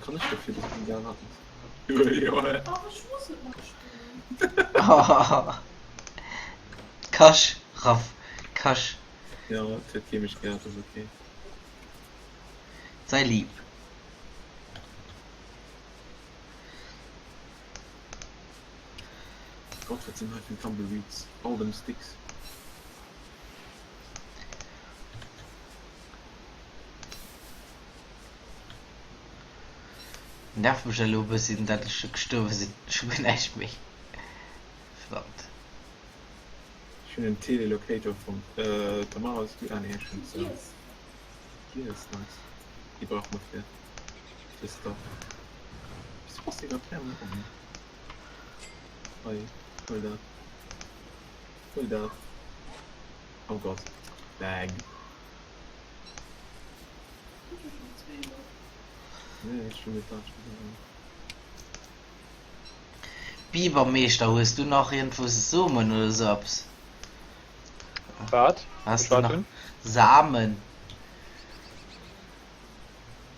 Kann ech dofir dass du gär hattest? Kasch, Raff, Kasch. Ja, et huet kee mech gär, ass ok. Sei lieb. Gott, wat sinn hei fir Tumbleweeds? All them sticks. Nervt mech elo e bëssi dat ech gestuerwe sinn. Ech hu guer näischt méi. Verdammt. Ech hunn en Telelocator fonnt. Tamara, hues du? Ah nee, ech hunn se. Gears, nice. Déi brauche mer fir fir Stuff. Wéi bass de iwwerhaapt hei am Norden? Hei, huel dat. Huel dat. Oh Gott. Lag. Nee, ech hunn net dat. Bibermeeschter, hues du nach iergendwou Somen oder sou eppes? Wat? Has Ech du wat nach hunn? Samen?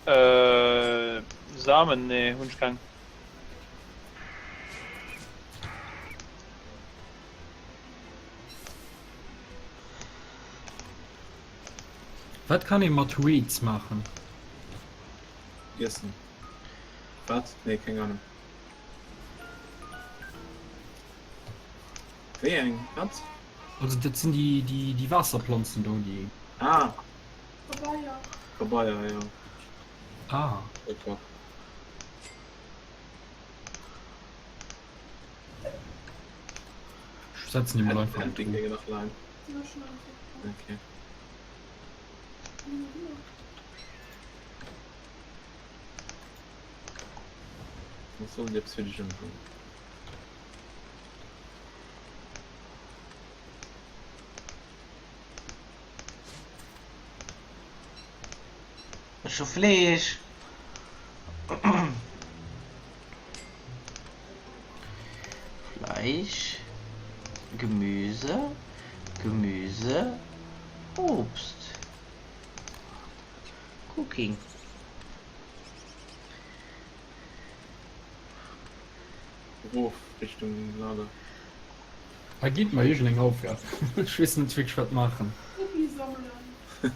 Äh, Samen? Nee, hunn ech keng. Wat kann ee mat Weeds maachen? Iessen. Wat? Nee, keng Ahnung. Wéi eng? Wat? Also dat sinn déi, déi, déi Waasserplanzen do, déi. Ah! Pabeier. Pabeier, jo. Ah. Okay. Ech setzen déi mol einfach an Ding d'Truh. nach laang. Okay. Was soll jetzt für dich umtun? Ech hu Fleesch. Fleisch, Gemüse, Gemüse, Obst. Cooking. Erof Richtung Lager. Hei geet mer iergendeng Aufgab. Ech weess net wierklech wat maachen. Rubbi sammelen.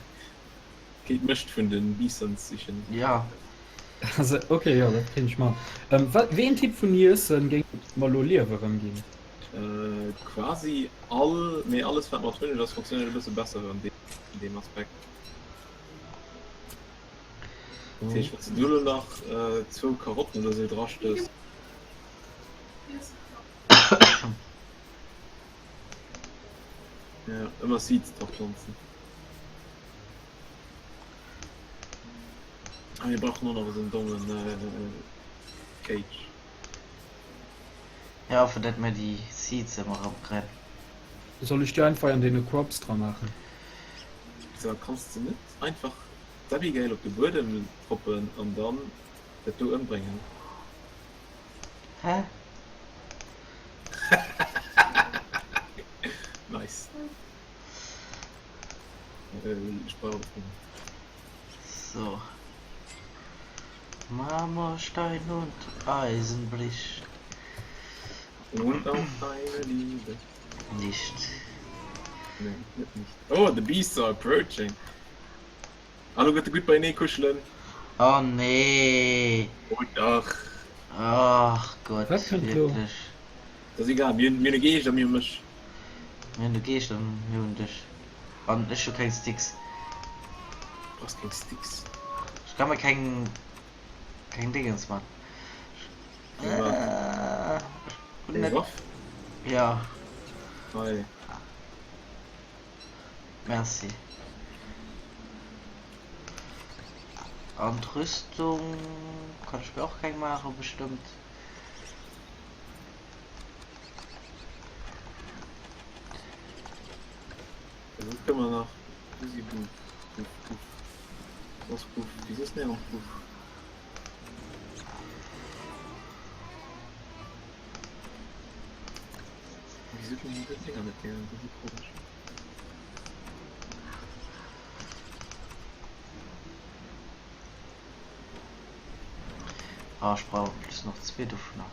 Géi d'Mëscht vun de Bisons sichen. Ja. Also ok, jo dat kéint ech man. Wat, wéi een Typ vun Iessen géing mer lo Liewe rëm ginn? Quasi all, mee alles wat mat Hunneg ass funktionéiert e bësse besser an deem Aspekt. Dat heescht wann s de do lo nach zwou Karotten oder sou drastëss. Ja, ëmmer Seeds draplanzen. Ah, mir brauchen och nach esou en dommen Cage. Ja, fir dat mir déi Seeds ëmmer erëm kréien. Soll ech déi einfach an deene Crops dra maachen? So, kanns de net einfach d'Abigail op de Buedem droppen an dann dat do ëmbréngen? Hä? Ech brauch et net. So. Marmor, Stein und Eisen bricht. Und auch deine Liebe. Nicht. Nee, net nicht. Oh, the beasts are approaching. Hallo, gëtt de gutt beienee kuschelen. Oh nee. Oh dach. Ach Gott, Wat kënnt lo? wierklech. Dat ass egal, mir hunn mir hunn e Geescht a mir hu mech. Mir hunn de Geescht an mir hunn dech. An ech hu keng Sticks. Du brauchs keng Sticks. Ech ka mir keng keng Dingens man. Keng wat? Äh, ech hunn Keng net. Waff? Ja, Hei. merci. An d'Rüstung kann ech mir och keng maachen bestëmmt. Also das können wir nach. Easy Buff, Buff, Buff. Was Buff? Wieso ist der auch Buff? Wieso gehen die Dinger nicht gehen? Das ist komisch. Ah, ech brauch plus nach zwee dovunner.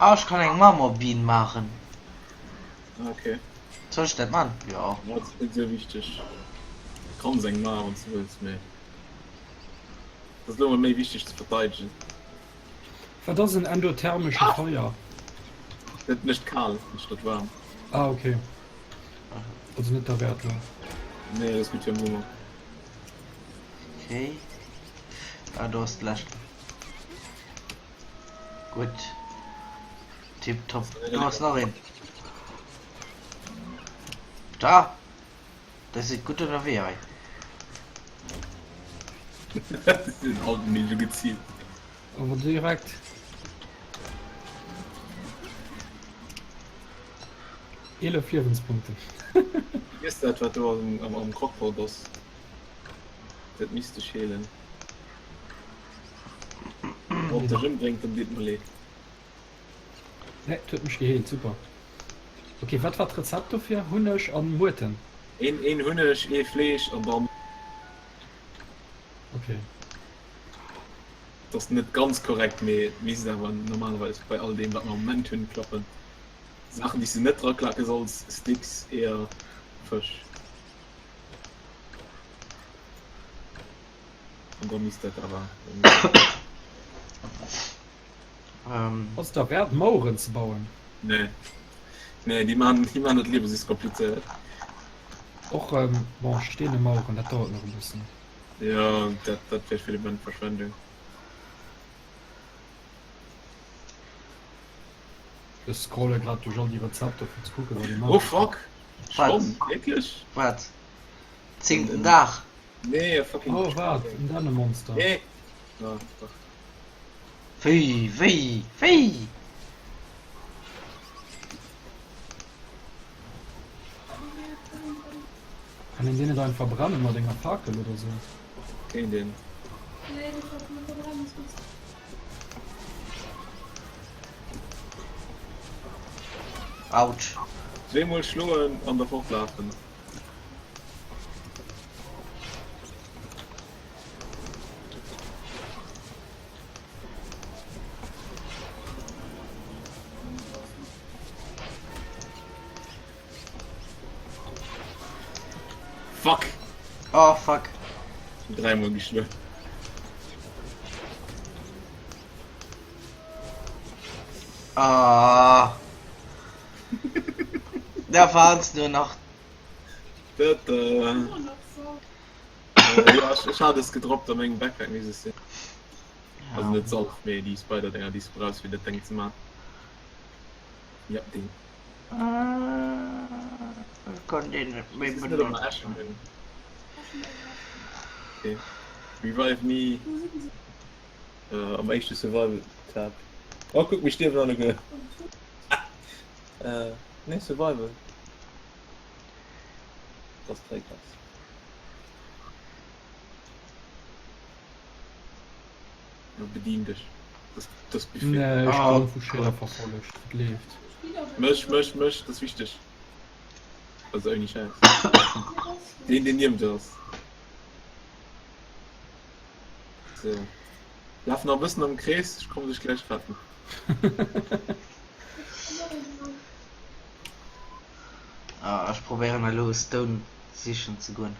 Ah, ech kann eng Marmorbiene maachen. Okay. Soll ech dat man? Ja. Ja, dat ass net esou wichteg. Kanns eng maachen, wann s du wëlls, mee dat ass elo mol méi wichteg ze verteidegen. Wat ass en endothermesche Feier? Dat mécht kal, mécht dat waarm. Ah ok. Also net derwäert lo. Nee, dat ass gutt fir am Summer. Okay. Ah, do ass d'lescht. Gutt. Tiptop. Do ass nach een. Da! Der sidd gutt ënnerwee hei. Den alten Ninja gezielt. Awer direkt. Eelef Liewenspunkten. Iess dat wat do am, am, am Crockpot ass. Dat misst dech heelen. Wann dech ëmbréngt, dann deet mer leed. Nee, et huet mech geheelt, super. Ok, wat war d'Rezept dofir? Hunneg an Muerten? Een, een Hunneg, ee Fleesch an dann. Ok. Dat ass net ganz korrekt, mee et misst awer normalerweis bei all deem wat mer am Moment hunn klappen. Saachen déi s de net draklake solls, Sticks, Eeër, Fësch. An da misst dat awer. Ass et derwäert Maueren ze bauen? Nee. Nee, déi man, déi man dat Liewe sis komplizéiert. Och bon, steene Maueren, dat dauert nach e bëssen. Jo, dat, dat wär fir de Moment Verschwendung. Ech scrolle grad duerch all déi Rezepter fir ze kucken, wat ee maache Oh kann. fuck! Wat? Schonn? Wierklech? Wat? Zéngten Dag? Nee, fucking. Oh wat, en Dännemonster. Nee! Ah, dach. Wéi, wéi, wéi? Kann een deen net einfach verbrennen mat enger Fakel oder sou? Kéint een. Autsch. Zweemol schloen an da fortlafen. Fuck! Oh fuck. Dräimol geschloen. Ah. Da waren's nur nach. Dat, äh, Jo, ech hat es gedroppt a mengem Backpack misst es sinn. Also net Salf, mee déi Spider-Dinger, déi s du brauchs fir dat Deng ze man. Ja, déi. Ech kann deen net méi Misst es net ëmmer benotzen. Äschen hunn. Okay. Revive me am éischte Survival Tab. Oh kuck, mir stierwen alleguer. Nee, Survival. Das Dréiklass. Jo, bedien dech. Das, das Buffet. Nee, ech Oh ginn vu Schäler Gott. verfollegt. Et leeft. Mech, mech, mech, das ist wichtig. Also ouni Schäiss. Deen, deen niewent dir ass. So. Laf nach e bëssen am Krees, ech kommen dech gläich retten. Ah, ech probéieren elo Stone sichen ze goen.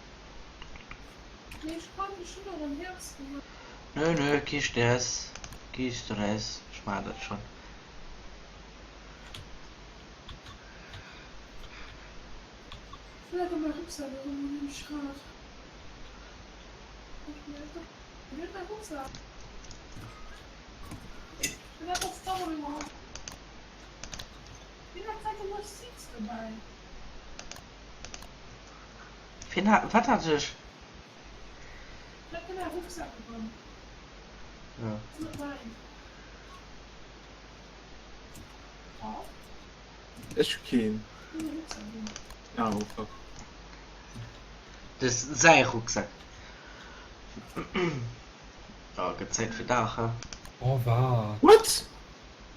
Nö, nö, kee Stress, kee Stress, ech maachen dat schonn. Wien hat, wat hat ech? Ja. Ech hu keen. Ah, oh fuck. Des säi Rucksack. Oh, gëtt Zäit fir Dag, he? Oh wat? What?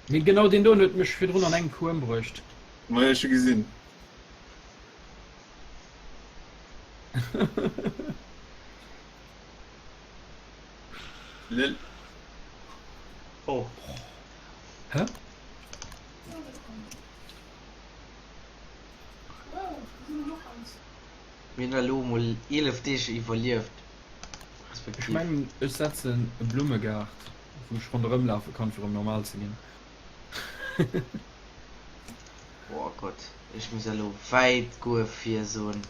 Mee genau deen doen huet mech virdrun an engem Coup ëmbruecht. Majo, ech hu gesinn. Lel. Oh. Hä? Mir hunn elo mol 11 Deeg iwwerlieft, Ech respektiv. mengen ech setzen e Blummegaart wou ech ronderëm lafe kann fir erëm normal ze ginn. Oh Gott, ech muss elo wäit goe fir esou en.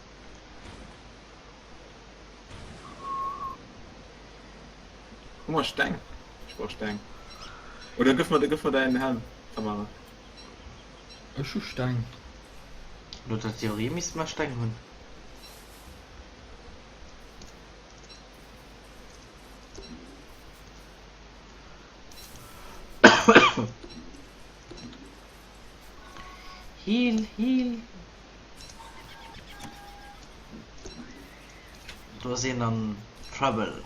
Hu mer Steng? Ech brauch Steng. Oder gëff mer, gëff mer däin Helm, Tamara. Ech hu Steng. No der Theorie misste mer Steng hunn. Heal, heal. Do ass een an Trouble.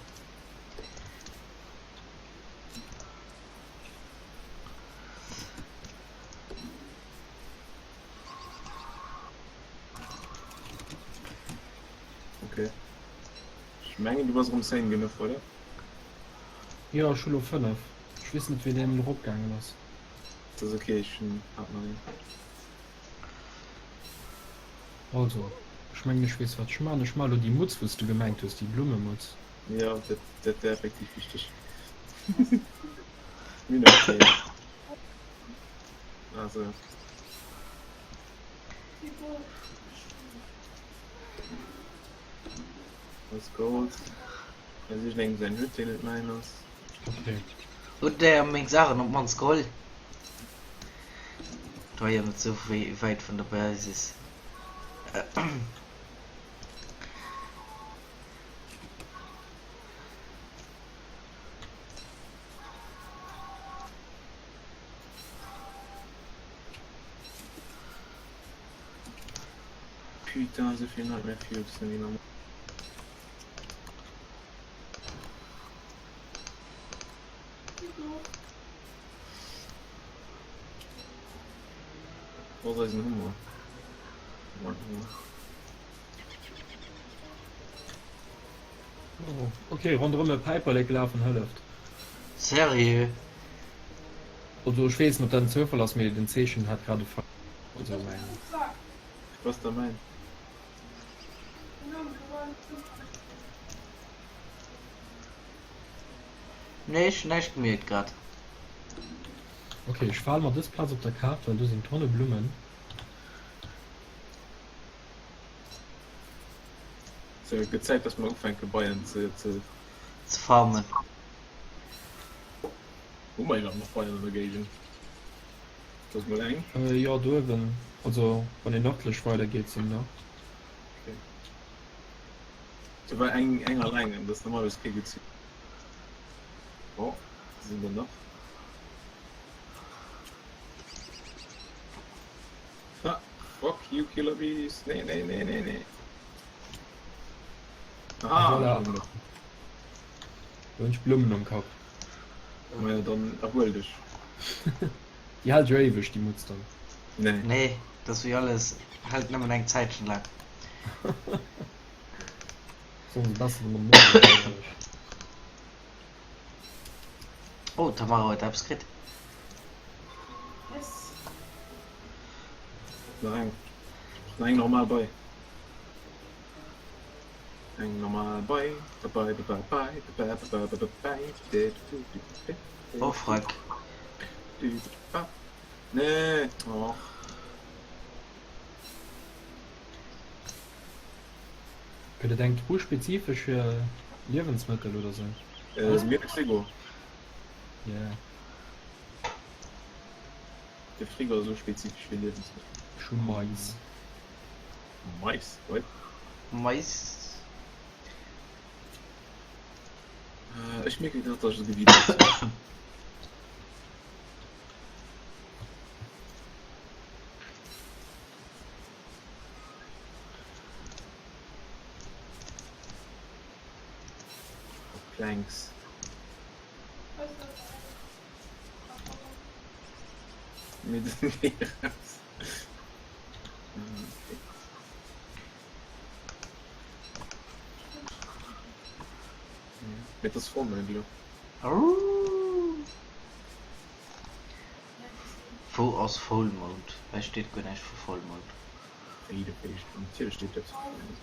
Okay. Ech mengen du bass erëm sane genuch, oder? Jo, ech hu lo 5. Ech weess net wéi deen erop gaangen ass. Dat ass okay, ech hunn hat nach een. Also, ech mengen ech weess wat ech man. Ech man elo déi Mutz wou s du gemengt hues, déi Blummemutz. Jo, dat dat wär effektiv wichteg. Mir hunn nach keen. Also. Ass Gold. Hei sicht engem säin Hutt, deen net mäin ass. Okay. Hutt der meng Saachen op d'mannst geholl? Et war jo net sou wäit vun der Basis. Putain, esou vill Nightmare Cubes sinn déi normal. Wo ass eisen Hummer? Hummer, Hummer. Oh, okay, ronderëm e Päiperlek lafen hëlleft. Seriö? Also ech weess net ob dat en Zoufall ass, mee den Zeechen hat grad e Feier. Also mäin. Was da mäin? Nee, ech hun näischt gemierkt grad. Ok, ech fale mer dës Plaz op der Kaart, well do sinn Tonne Blummen. So, et gëtt Zäit, dass mer ufänke Beien ze. Ze farmen. Hu mer iwwerhaapt nach Beien an der Géigend? Dat ass mol eng. Jo, do uewen, also wann een nërdlech weider geet, sinn der. Ok. Do war eng, eng alleng an dat ass normalerweis kee gutt Zeechen. Oh, do sinn der nach. Ha, fuck you killer bees. Nee, nee, nee, nee, nee. Ah, Voilà. Do hunn ech Blummen um Kapp. Maja, dann erhuel dech. Déi hält jo éiweg, déi Mutz dann. Nee. Nee, dat ass wéi alles, hält nëmmen eng Zäitchen laang. Sollen se besser mam Mond ewech. Oh, d'Tamara huet eppes kritt. Yes. Nach eng. Nach eng normal Bei. Eng normal Bei. Bei, bei, bei, bei, bei, bei, bei, bei, bei, de, du, du, de, de, Oh, Freck. du, du, ba. Nee, och. Gëtt et eng Truh spezifesch fir Liewensmëttel oder sou? Äh, mir de Frigo. Yeah. De Frigo ass esou spezifesch fir Liewensmëttel. Ech hu Mais. Mais? What? Mais. Äh, ech mierke grad, dass ech esou gewiddert sinn. Planks. Mir sinn déi raus. Mee et ass Vollmound elo. Wou ass Vollmound? Hei steet guer näischt vu Vollmound. Wéi do féischt? Natierlech steet eppes vu Vollmound.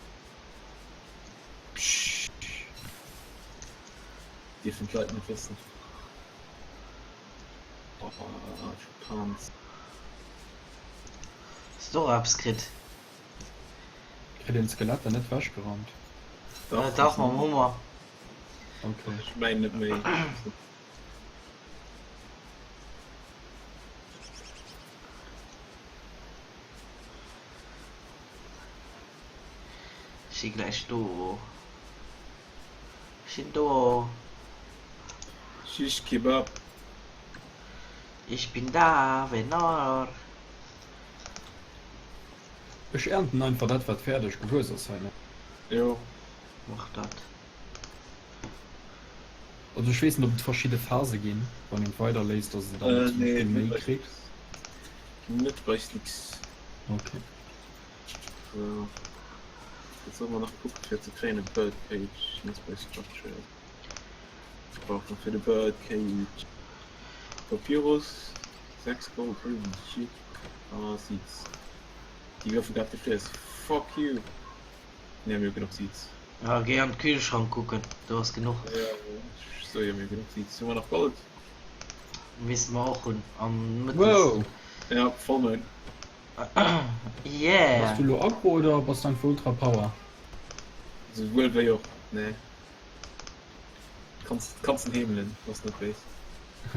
Pssst. Dierfen d'Leit net wëssen. Oh, ech hu Panz. Hues de och eppes kritt? Kritt een d'Skeletter net wechgerammt? Dach, Dach mam Hummer. Okay. Ech mengen net méi. Ech si gläich do. Ech sinn do. Shish Kebab. Ich bin da, Venor. Ech ernten einfach dat wat fäerdeg gewuess ass hei ne? Jo. Mach dat. Also ech weess net ob et verschidde Phase ginn, wann een et weider léisst, dass en dann zum Nee, Beispill net méi bei kritt. Slicks. Net bei Slicks. Okay. So. Jetzt soll man nach kucken fir ze kréien e Birdcage, net bei Structure. Ech brauch nach fir de Birdcage Papyrus, 6 Gold, holy shit. Ah, Seeds. Déi goufen grad gefriess. Fuck you. Nee, mir hu genuch Seeds. Ja, géi an d'Kühlschrank kucken, do ass genuch. Ja, ech soe jo, mir hu genuch Seeds. Hu mer nach Gold? Misste mer och hunn. Am mëttels. Wow! Ja, Vollmound. Yeah! Bass du lo aggro oder bass du einfach ultra power? Souwuel wéi och, nee. Kanns, kanns en heemelen, bass net béis.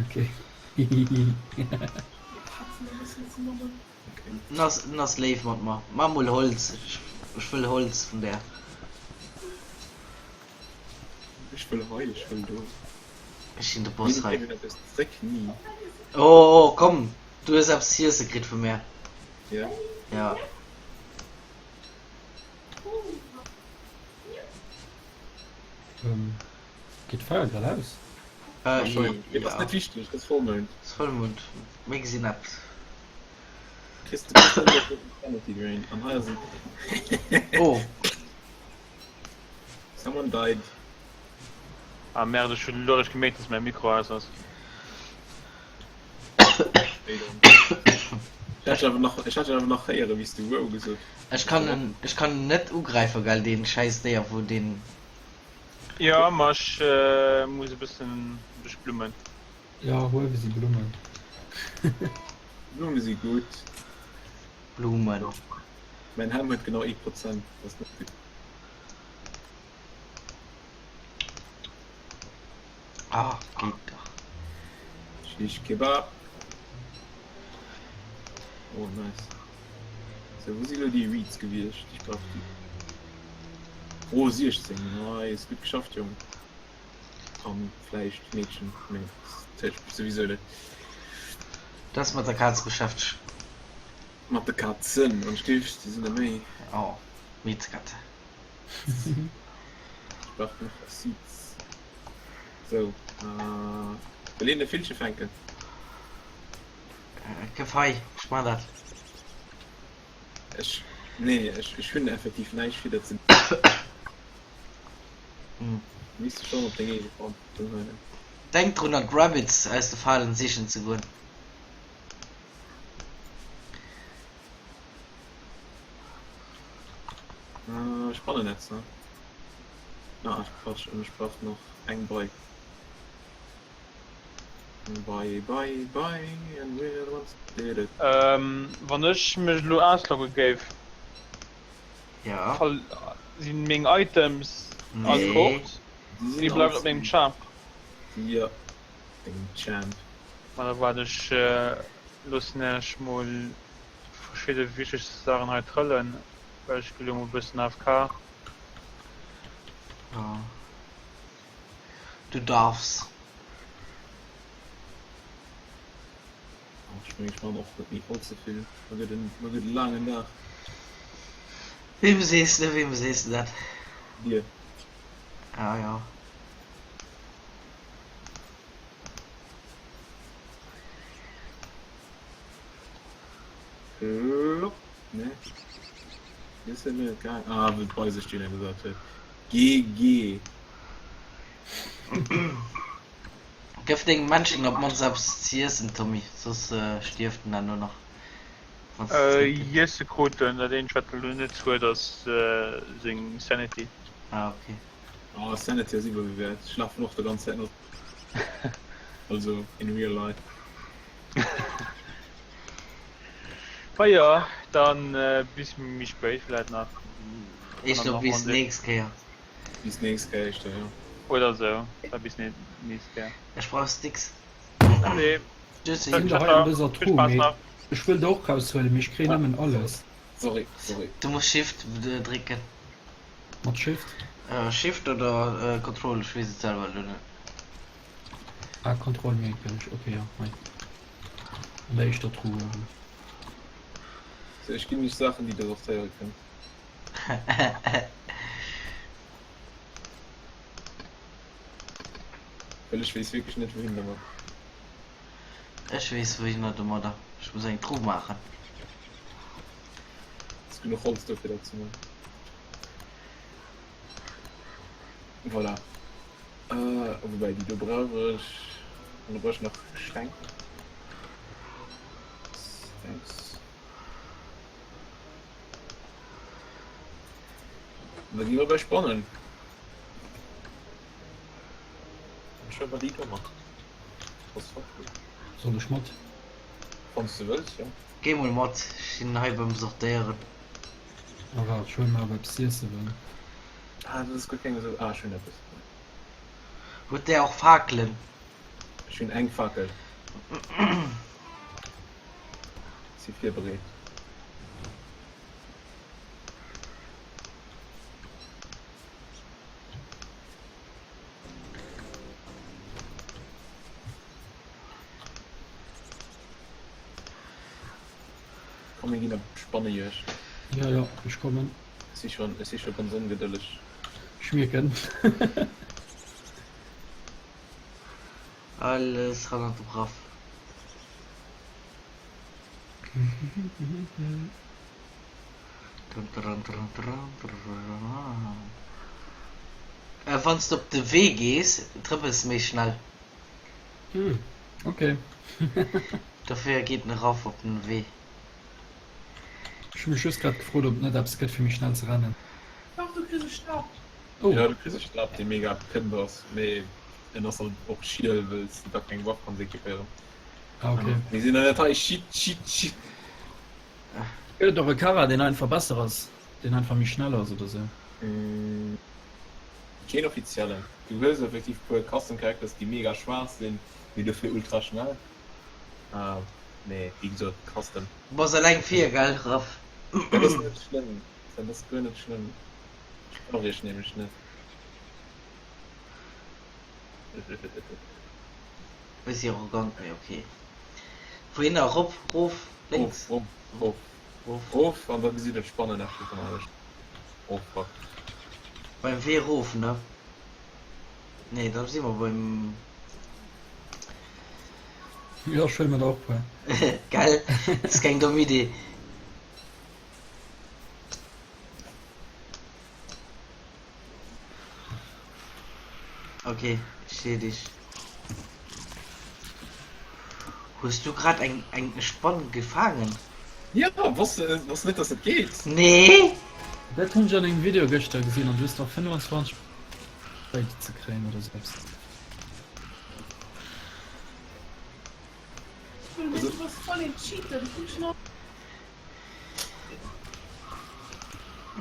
Okay. Hihihi. Katzen e bëssen ze mobben. En ass, en ass léif mat mer. Maach mol Holz, ech, ech wëll Holz vun där. Ech wëll hei, ech wëll do. Ech sinn de Boss hei. Mir eppes zréck, ni. Oh, oh, komm, du hues eppes z'iesse kritt vu mär. Ja. Ja. Ähm, geet d'Feier grad aus? Äh, Wahrscheinlech. Mee dat ass ja. net wichteg, dat ass Vollmound. Ass Vollmond. Mir gesinn eppes. Kriss de kriss de Sanity Drain. An hei ass en. Oh. Someone died. Ah merde, ech hunn elo eréischt gemierkt, dass mäi Mikro aus ass. Ech hätt awer nach, ech hätt awer nach héieren, wéi s du wow gesot hues. Ech kann en, ech kann en net ugräifen, gell, deen schäiss Déier wou deen. Jo, ma ech muss e bëssen duerch d'Blummen. Jo, huewe si Blummen. Blumme si gutt. Blumen. Mäin Helm huet genau ee Prozent, dat ass net gutt. Ah, geet dach. Shish Kebab. Oh, nice. So, wou si lo déi Reeds gewiescht, déi ech braucht hunn? Oh, 16, nice, gutt geschafft, Jong. An vläicht Meedchen, mee dat zielt souwisou net. Du has mat der Kaz beschäftegt. Mat de Kazen, wann ech géif, déi sinn der méi. Oh, Miezekatze. Brauch nach Seeds. Sou, wëll een e Villche fänken? Gëff hei, ech man dat. Ech, nee, ech, ech hunn effektiv näischt fir der ze. Misst schonn op deng eege Verantwortung huelen. Denk drun an d'Rabbits aus de Falen sichen ze goen. Spannennetz, ne? Ah, Quatsch, an ech brauch nach eng Bei. Bei, bei, bei, and we're the ones who did it. Wann ech mech elo auslogge géif, Ja. fall sinn meng Items all Nee. fort? Déi Déi sinn bleiwen all op mengem Champ. Jo, dengem Champ. Ma da waart ech loossen ech mol verschidde wichteg Saachen hei trëllen, well ech gi lo mol bëssen AFK. Ja. Du darfs. Ech mengen ech man och net méi all ze vill, mar gëtt en mar gëtt e laangen Dag. Weem sees de, weem sees de dat? Dir. Ah ja. Plopp. Ne? Ist ja net geil. Ah, wëll d'Bei sech deen gesat huet. GG. Gëff dengem Männchen op d'mannst eppes z'iessen, Tommy, soss stierft en herno nach, wann s de zréck kënns. Iesse krut en, dat eenzegt wat en elo net huet ass seng Sanity. Ah, ok. Oh, Sanity ass iwwerbewäert. Ech lafen och de ganz Zäit mat. Also in real life. Wa jo, dann bis méi spéit vläit nach. Ech lo bis nächst Kéier. Bis nächst Kéier éischter, jo. Oder sou, da bis nächst Kéier. Ech brauch Sticks. Allez. Tschüssi. Sinn der hei an dëser Truh, mee ech wëll der och raushuelen, mee ech kréien nëmmen alles. Sorry, sorry. Du muss Shift drécken. Mat Shift? Shift oder Control, ech weess et selwer elo net. Ah, Control mierken ech, ok, jo, hei. An der éischter Truh uewen. So, ech ginn iech Saachen déi der sortéiere kënnt. Well ech weess wierklech net wouhin dermat. Ech weess wouhinner domadder, ech muss eng Truh maachen. Ass genuch Holz do fir dat ze man. Voilà. Äh, woubäi déi do brauch ech. An da brauch ech nach Steng. Thanks. An da gi mer bei Spannen. Ech huele mer déi do mat. Ass voll cool. Soll ech mat? Wann s de wëlls, jo. Géi mol mat, ech sinn hei beim Sortéieren. Oh waart, ech huelen mer awer eppes z'iessen, well. Ah, dat ass guer keng esou. Ah, ech hunn eppes. Hutt där och Fakelen? Ech hunn eng Fakel. Si virbereet. Komm mir ginn op Spannejuegd. Jo, jo, ech kommen. Ech si schon, ech si scho ganz ongedëlleg. Ech mierken. Alles hannert dem Raff. Wann s de op de Wee gees, trëppels de méi schnell. Hm, okay. Dofir geet en eraf op den Wee. Ech hu mech just grad gefrot ob et net eppes gëtt fir méi schnell ze rennen. Dach, du kriss e Stab. Oh. Jo, du kriss e Stab dee mega pimp ass, mee en ass halt och schiel wëlls de da keng Waff kanns equipéieren. Ah, okay. Mir sinn nach net hei, shit, shit, shit. Gëtt et och e Chara deen einfach besser ass, deen einfach méi schnell ass oder sou? Keen offiziellen. Du hues effektiv puer Custom Characters déi mega schwaach sinn, mee dofir ultra schnell. Mee wéi gesot Custom. Du bass eleng vir, gell Raff? Dat ass net schlëmm, dat ass guer net schlëmm. Ech brauch iech nämlech net. Bëssi arrogant, mee ok. Wouhinner? Erop? Rof? Lénks? Rof, rof, Rof. rof an da gesitt der d'Spannen nächste vun eis. Oh fuck. Beim Wee rof, ne? Nee, da si mer beim. Jo, ech huele mer der och puer. Gell? Dat ass keng domm Idee. Ok, ech sehe dich. Hues du grad eng eng Spann gefaangen? Ja, wosst de wosst net dass dat geet? Nee! Dat hunn ech an engem Video gëschter gesinn an du hues der 25 Bäi ze kréien oder sou eppes. Du bass voll een Cheater, du kucks no.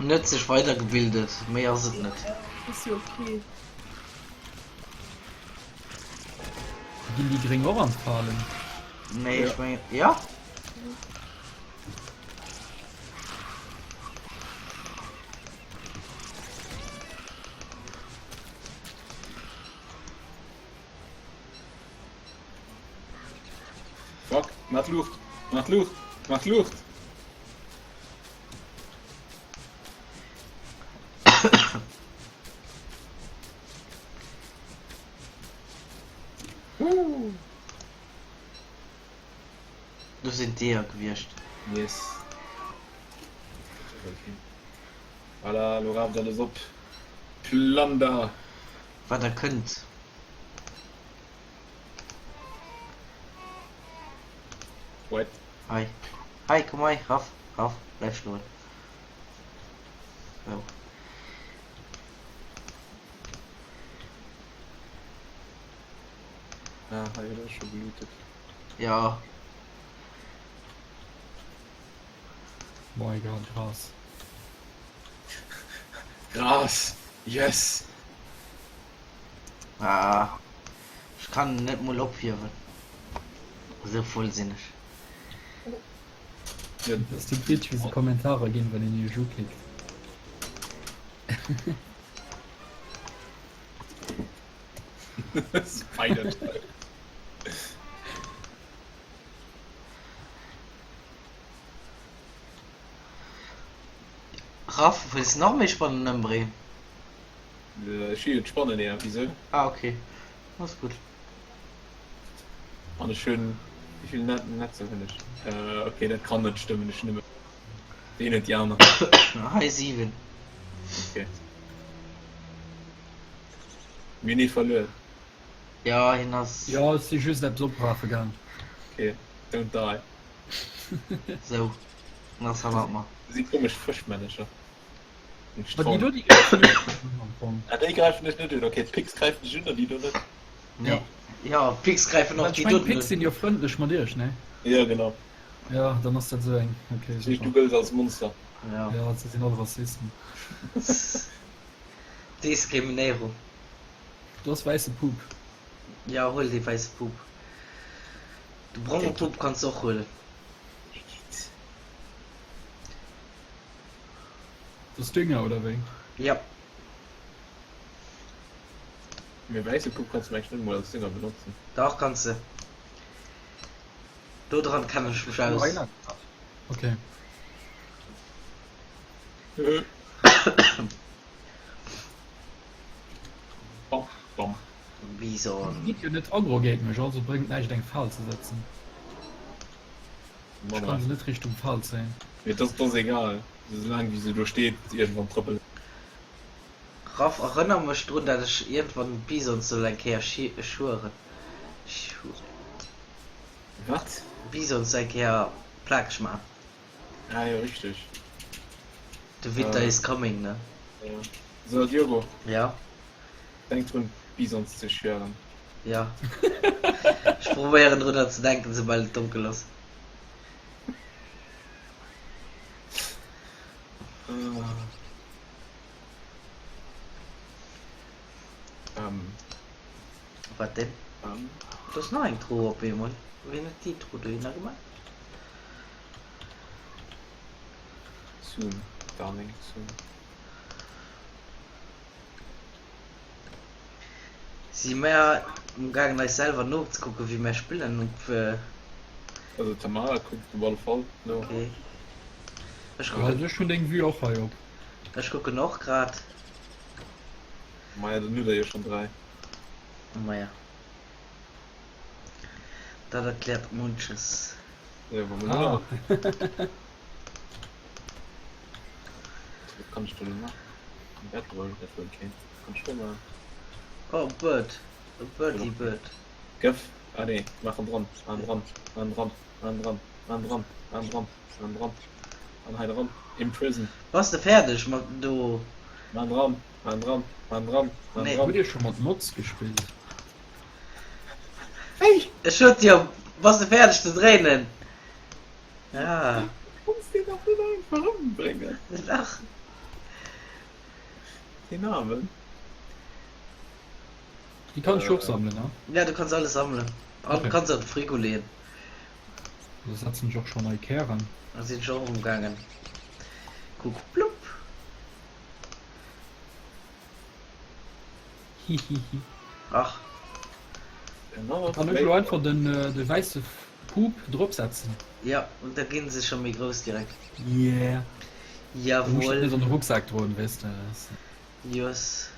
En huet sech weidergebildet, méi ass et net. Ass jo ok. Ginn déi gréng och an d'Falen? Nee, ech mengen, ja? Fuck, maach Luucht, maach Luucht, maach Luucht! Do sinn d'Eeër gewiescht. Yes. Voilà, lo raaft alles op. Plunder! Wat der kënnt. What? Hei. Hei, komm hei, raff, raff, bleif stoen. Sou. Ah, hei gëtt och scho gelootet. Ja. Boah, egal, Gras. Gras! Yes! Ah, ech kann en net mol ophiewen, esou voll sinn ech. Dat ass déi Bitch wéi se Kommentarer ginn wann een iech uklickt. Spider. Raff, wëlls nach méi Spannen ëmbréngen? Ech hu jo d'Spannen, ja, wisou? Ah ok, ass gutt. An ech hunn, wéi vill Net Netzer hunn ech? Ok, dat kann net stëmmen, ech hunn nëmmen deen huet déi aner. Hei 7. Ok. Mir hunn ee verluer. Ja, hien ass. Jo, ech si just eppes oprafe gaang. Ok, don't die. Sou, en ass hannert mer. Si komesch Fëschmännecher. Ma déi do, déi gräifen dech net un am Fong. Ah, déi gräifen dech net un, ok. D'Pics gräifen dech un an déi do net. Nee. Ja, d'Pics gräifen och Well déi ech do mengen, net d'Pics un. sinn jo frëndlech mat iech, nee? Jo, genau. Ja, dann ass dat esou eng, ok, Dat heescht, du super. gëlls als Monster. Ja. Ja, se sinn all Rassisten. Diskriminéierung. Do ass wäisse Pup. Ja, huel dee wäisse Pup. De bronge Pup kanns de och huelen. Das Dünger oder wéi? Ja. Mee wäisse Pupp kanns du mengen ech net emol als Dünger benotzen. Dach kanns de. Do dran kennen ech mech aus. Okay. Bam, bam. Bison. Geet jo net aggro géint mech, also bréngt näischt eng Fal ze setzen. Ech kann se net Richtung Fal zéien. Mee dat ass egal, soulaang wéi se do steet, iergendwann trëppelen. Raff, erënner mech drun dat ech iergendwann Bisons soll eng Kéier schueren. Wat? Bisons eng Kéier plakeg man. Ah jo, richteg. The winter is coming, ne? Jo. So Diogo. Ja. Denk drun Bisons ze schüren. Ja. Ech probéieren drunner ze denken soubal et donkel ass. Ähm. Wat denn? Ähm. Do ass nach eng Truh op eemol. Wien huet déi Truh dohinner gemaach? Soon, darling, soon. Si mär um gaangen eis selwer nozekucken wéi mär spillen op. Also d'Tamara kuckt op alle Fall no. Okay. Ech Ja, kucken, also ech hunn deng Vue och hei op. ech kucken och grad. Maja, dann hutt der jo schonn 3. Maja. Dat erkläert munches. Ja, wa mer Ah. Wat kann ech do elo maachen? Bedroll, dat wëll keen. Kann ech do maachen? Oh, Bird. E Birdie Bird. Gëff. Ah nee, maach en dran, maach en dran, maach en dran, maach en dran, maach en dran, maach en dran, maach en dran. An hei dran. Imprison. Bass de fäerdeg mat do? Maach en dran, maach en dran, maach en dran, maach en Nee. dran. Hutt Dir scho mat Mods gespillt? Wéi? Ech sot jo, bass de fäerdeg ze dréinen? Ja. Kanns deen dach net einfach ëmbréngen. Dach. Deen Aarmen. Déi kann ech och sammelen, ne? Ja, du kanns alles sammelen. An Okay. kanns an de Frigo leeën. Da setzen ech och scho nei Kären. Da sinn ech och erëm gaangen. Kuck, plupp. Hihihi. Ach. Kann ech elo einfach den de wäisse Pup drop setzen? Ja, und da ginn se scho méi grouss direkt. Yeah. Da muss ech dat Jawohl. net an de Rucksak droen, weess de. Yes.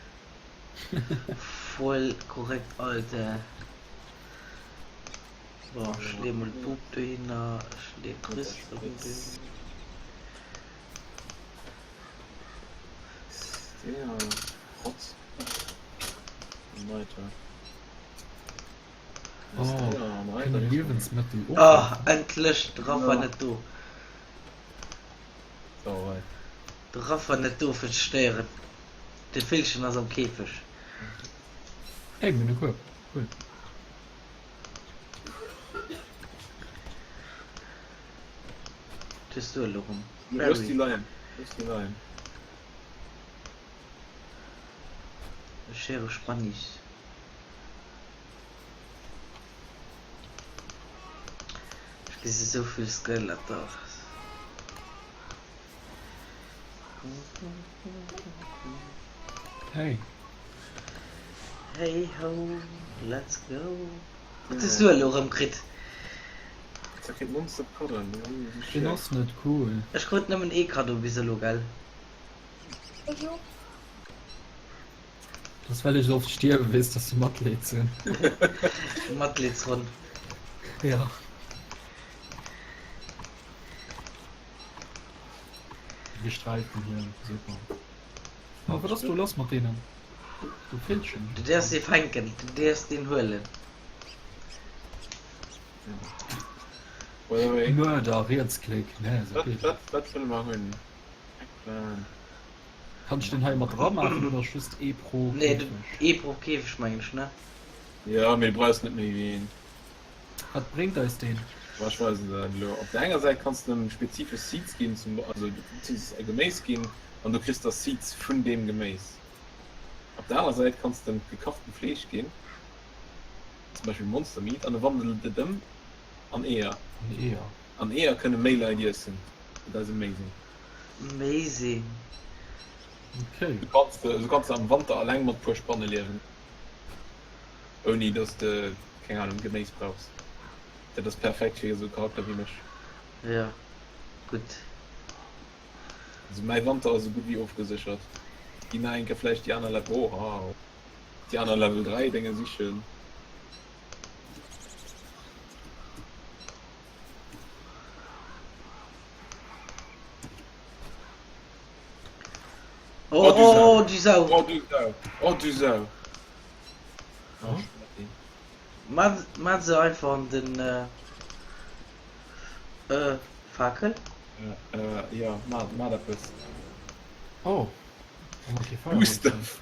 Voll korrekt, Alter. Bon, ech leeë mol d'Pup dohinner, ech leeën d'Rüstung dohinner. Oh, kënne Liewensmëttel Oh, oflafen? endlech! De Raff war net do. De Raff war net do fir ze stéieren. De Villchen ass am Käfeg. Hey, mir hunn e Kueb. Cool. Hues du elo rem? Looss déi leien, looss déi leien. Ech héiere Spannis. Ech gesi sou vill Skeletter. Hey. Hey ho, let's go. Wat hues du elo erëm kritt? Deen ass net cool. Ech krut nëmmen ee Kaddo bis elo, gell? Ech och. Dat ass well ech esou oft stierwen, weess dass se Matleed sinn. Matleedsronn. Ja. Gestreiften hier, super. Oh, wat ass do lass mat deenen? Do Villchen. Du däerfs dee fänken, du däerfs deen huelen. Mörder, Rietsklick, nee, esou geet net. Wat wëlle mer hunn? Eggplant. Kann ech den hei mat dra maachen oder ass just ee pro Nee, Käfeg? ee pro Käfeg mengen ech, ne? Jo, mee du brauchs net méi wéi een. Wat bréngt eis deen? Ma ech weisen der dat elo. Op der enger Säit kanns de em spezifesch Seeds ginn, zum also beziehungsweise e Geméis ginn an du kriss da Seeds vun deem Geméis. Op der anerer Säit kanns de em gekachten Fleesch ginn, zum Beispill Monster Meat, an e wandelt et ëm an Eeër. An Eeër. An Eeër kënne méi Leit iessen. Dat ass amazing. Amazing. Okay. Du kanns de, du kanns de am Wanter alleng mat puer Spanne liewen. Ouni dass de, keng Ahnung, Geméis brauchs. Dat ass perfekt fir esou e Charakter wéi mech. Jo, gutt. Also mäi Wanter ass esou gutt wéi ofgeséchert. Ginn nach eng Kéier vläicht déi aner Level, oha, déi aner Level 3 Dénge sichen. Oh, oh, oh, du Sau! Oh, du Sau! Oh, du Sau! Oh, Maan se einfach an den äh, Fakel? Äh, ja, mat eppes. Oh, okay, Gustav.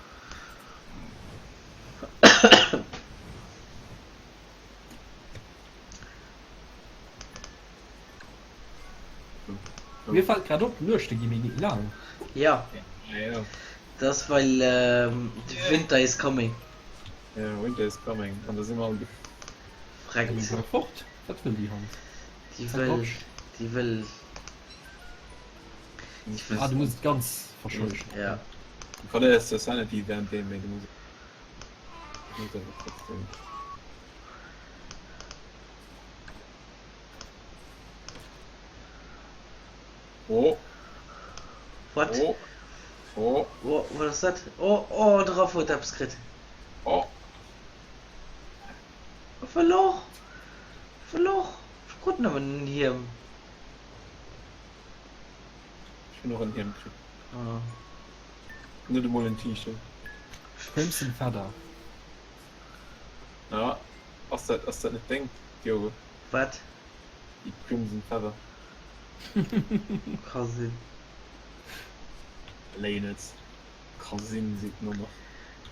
Mir fällt grad op, d'Nuechte gi méi laang. Ja, dat ass well de Winter is coming. Ja, Winter is coming an da si mer all Freckt. Déi wëll fort. Wat wëll déi Hand? Déi wëll, déi wëll, déi wëll. Ah, du muss et ganz verscheuchen. Ja. Du verléiers der Sanity während deem, mee du muss et awer trotzdem. Oh. What? Oh. Oh. Oh, wat ass dat? Oh, oh, de Raff huet eppes kritt. Oh. wëll och. Ech wëll och. Ech krut nëmmen en Hiem. Ech hunn och en Hiem kritt. Net emol en T-Shirt. Crimson Feather. Ja, ass dat, ass dat net deng, Diogo? Wat? Déi Crimson Feather. Ka sinn. Léi net. Ka sinn, seet en och nach.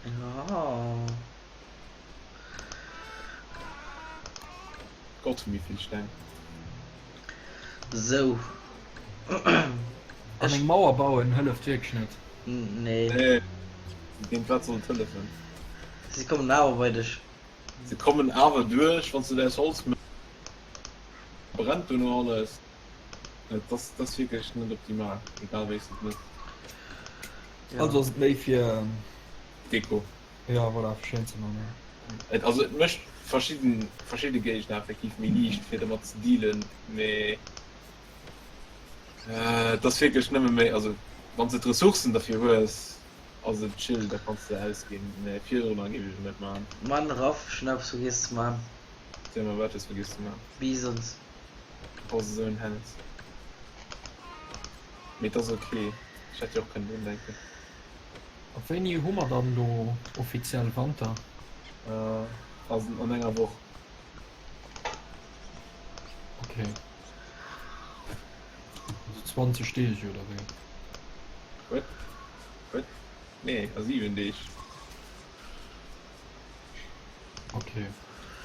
Ja. Gott hu mir vill Steng. Sou. An eng Mauer bauen hëlleft wierklech net. Nee. Nee. Géint wat soll et hëllefen? Si kommen awer bei dech. Se kommen awer duerch, wann s de et aus Holz méchs, brennt dono alles. Et ass, et ass wierklech net optimal, egal wéi s de et méchs. Also ass et méi fir. Deko. Ja voilà, fir schéin ze man, jo. Et, also et mécht verschidden, verschidde Géigner effektiv méi liicht fir domat ze dealen, mee et ass wierklech nëmme méi, also wann s de d'Ressourcen derfir hues, ass et chill, da kanns de ausginn, mee virdrunner géif ech et net maachen. Mann Raff, ech hunn eppes vergiess ze man. Sot mer, wat hues vergiess ze man? Bisons. Bass esou en Held. Mee et ass ok, ech hätt jo och kënnen drun denken. Ab wéini hu mer dann elo offiziell Wanter? Ass an enger Woch. Ok. Also 20 Deeg oder wéi? What? What? Nee, a 7 Deeg. Ok.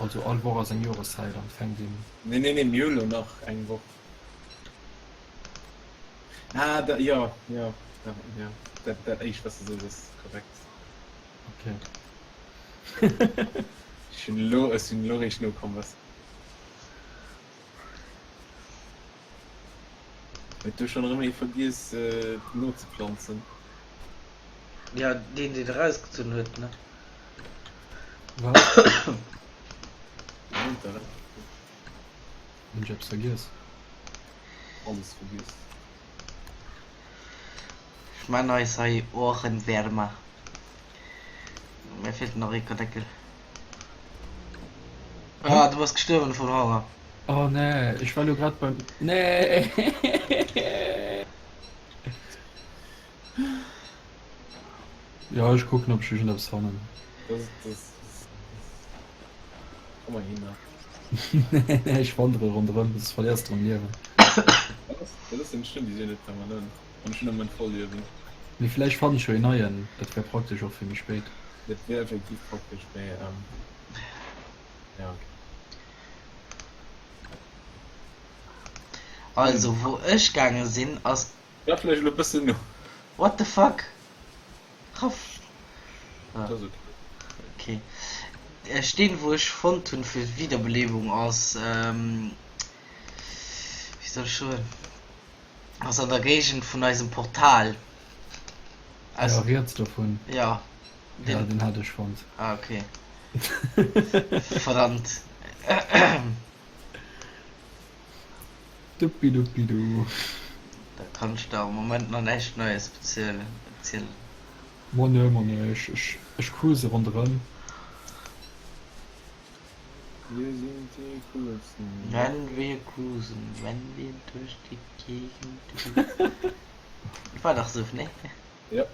Also all Woch ass eng Joreszäit an fänkt een. Nee, nee, nee, mir hu lo nach eng Woch. Ah, da, jo, jo, da, jo, dat, dat éischt, wat s de sot, ass korrekt. Ok. Ech hunn elo, ech sinn elo réischt nokomm, was. Huet do schonn erëm ee vergiess nozeplanzen? Jo, deen, deen erausgezunn huet, ne? Wat? Wanter. Hunn ech eppes vergiess? Alles vergiess. Ech man eis hei Ohrenwärmer. Mir feelt nach ee Kadeckel. Ah, du bass gestuerwen vun Honger. Oh nee, ech war lo grad beim. Nee! Jo, ech kucken ob ech iergendeppes fannen. Das, das, Komm mal hin. Nee, nee, ech wandere ronderëm, soss verléiers de rëm Liewen. Dat ass net schlëmm, déi sinn net permanent. An ech hunn am Moment voll Liewen. Mee vläicht fannen ech jo een neien, dat wär praktesch och fir méi spéit. Dat wär effektiv praktesch, mee ja ok. Also wou ech gaange sinn ass. Dat vläicht elo e bëssen no. What the fuck? Raff. Ah. Okay. Äh, Steen wou ech fonnt hunn fir d'Wiederbelebung ass ähm, wéi soll ech soen, ass an der Géigend vun eisem Portal. Aus, ja, riets dovun. Ja. Den, ja, den hat ech fonnt. Ah, okay. Verdammt. Duppiduppiduu. Da kann ech der am Moment nach näischt Neies bezielen, erzielen. Mo nö, mo nö, ech, ech, ech cruise ronderëm. Wir sind die coolsten. Wenn wir cruisen, wenn wir durch die Gegend düsen. War dach sou, nee? Ja.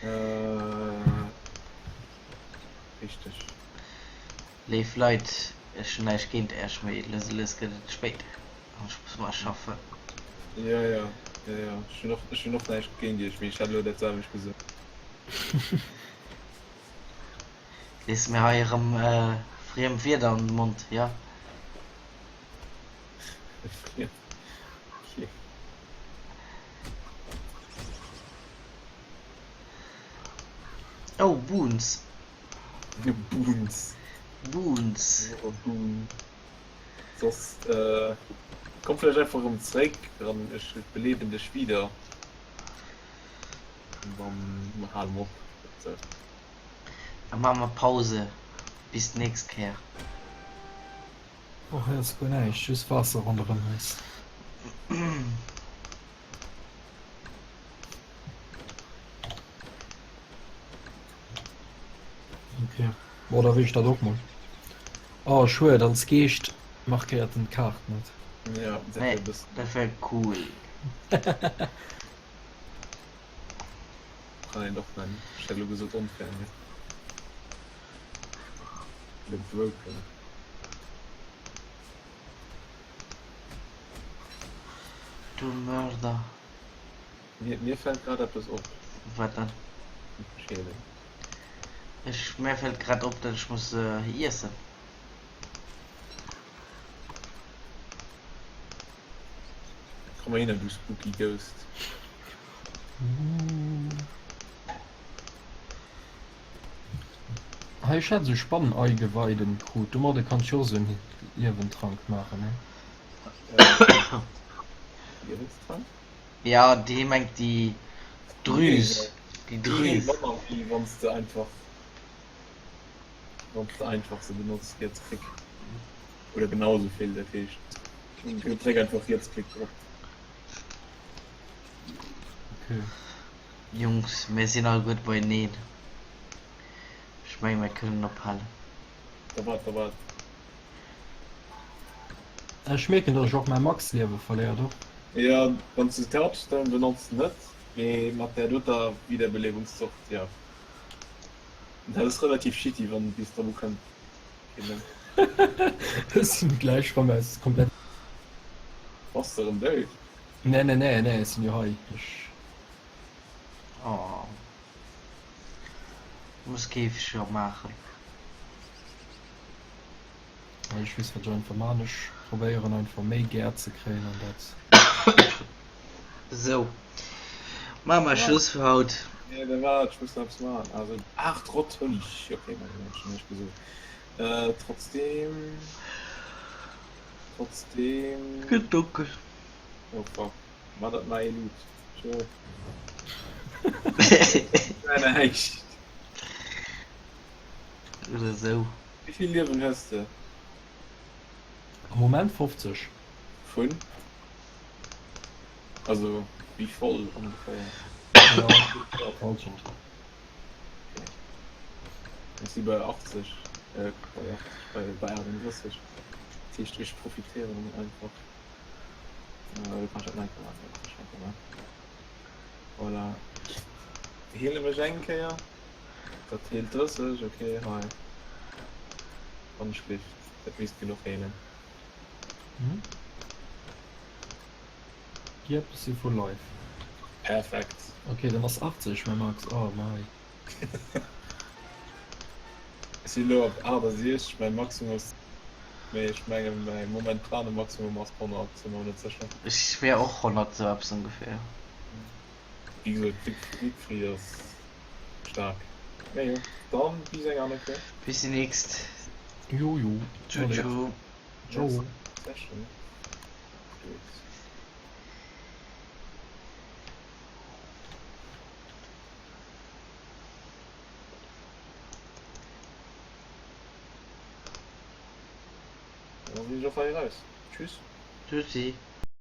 Äh, richteg. Léif Leit, ech hunn näischt géint Äech, mee lues a lues gëtt et spéit an ech muss mar schaffen. Jo, jo, jo, jo, ech hunn och, ech hunn och näischt géint Iech, mee ech hätt elo dat selwecht gesot. Lees mir hei erëm friem Wierder an de Mond, jo? Friem, okay. Oh, Boons. Boons. Boons. Boon. Soss äh, komm vläicht einfach erëm zréck an ech beleben dech wieder. An dann hale mer op. So. Da maache mer Pause bis d'nächst Kéier. Och hei ass guer näischt, just Waasser ronderëm eis. Okay. Bon, da weess ech dat och mol. Oh, schued, als Geescht markéiert en d'Kaart net. Ja, dat Nee, wär e bëssen. dat wär cool. Kann een och nennen. Ech hätt elo gesot onfair, mee. Oder broken. Du Mörder. Mir, mir fällt grad eppes op. Wat dann? Schälen. Ech, mir fällt grad op, dat ech muss iessen. Komm mal hinner, du spooky Ghost. Hei, ech hat esou Spanneigeweiden krut, domadde kann ech jo och esou en Liewentrank maachen, ne? Liewenstrank? Ja, dee mengt déi Drüs, déi Déi heelt Drüs. manner wéi wann s de einfach, wann s de einfach se benotz, Rietsklick. Oder genau esou vill, dat heescht, dréck einfach Rietsklick drop. Okay. Jungs, mir sinn alleguer beieneen. Ech mengen, mir kënnen ophalen. Da waart, da waart. Ech mierken, datt ech och mäi Max-Liewe verléiert och. Jo, wann s de Touchstone benotz net, mee mat där doter Wiederbelebungszort, jo. Dat ass relativ shitty, wann bis drop ukënnt. Ech sinn gläich rëm aus komplett. Bass de rëm dout? Nee, nee, nee, nee, ech sinn jo hei. Ech. Oh. Muss Käfeger maachen. Ech weess wat ech einfach maan, ech probéieren einfach méi Gär ze kréien an dat. Sou, maache mer Schluss fir haut. Nee, da waart, ech muss nach eppes maachen. Also 8 Rott Honig, okay, mä dat hat ech näischt gesot. Trotzdem, trotzdem. Gëtt donkel. Oh fuck, ma dat war ee Loot. Tschö. War näischt. Oder sou. Wéi vill Liewen hues de? Am Moment 50. Vun? Also wéi voll ongeféier? Jo, d'Halschent. Okay. Ech si bei 80, äh, bei 80, bei, bei 38. Dat heescht, ech profitéieren einfach. Äh, du kanns dat nach eng Kéier maachen, jo, kanns eng Kéier maachen. Voilà. Ech heele mech eng Kéier. Dat heelt 30, ok, hei. Wandschlift, dat misst genuch heelen. Mhm. Jep, ech si full life. Perfekt. Ok, dann ass 80 mäi Max, oh mei. Ech si lo op 68, mäi Maximum ass, mee ech menge mäi momentane Maximum ass 100, sinn mer net sécher. Ech wär och 100 sou eppes ongeféier. Wéi gesot, Siegfried ass staark. Mee jo, dann bis eng aner Kéier. Bis déi nächst. Jo jo. Tschau tschau. Tschau. Session. Gutt. Dann sinn ech och hei eraus. Tschüss. Tschüssi.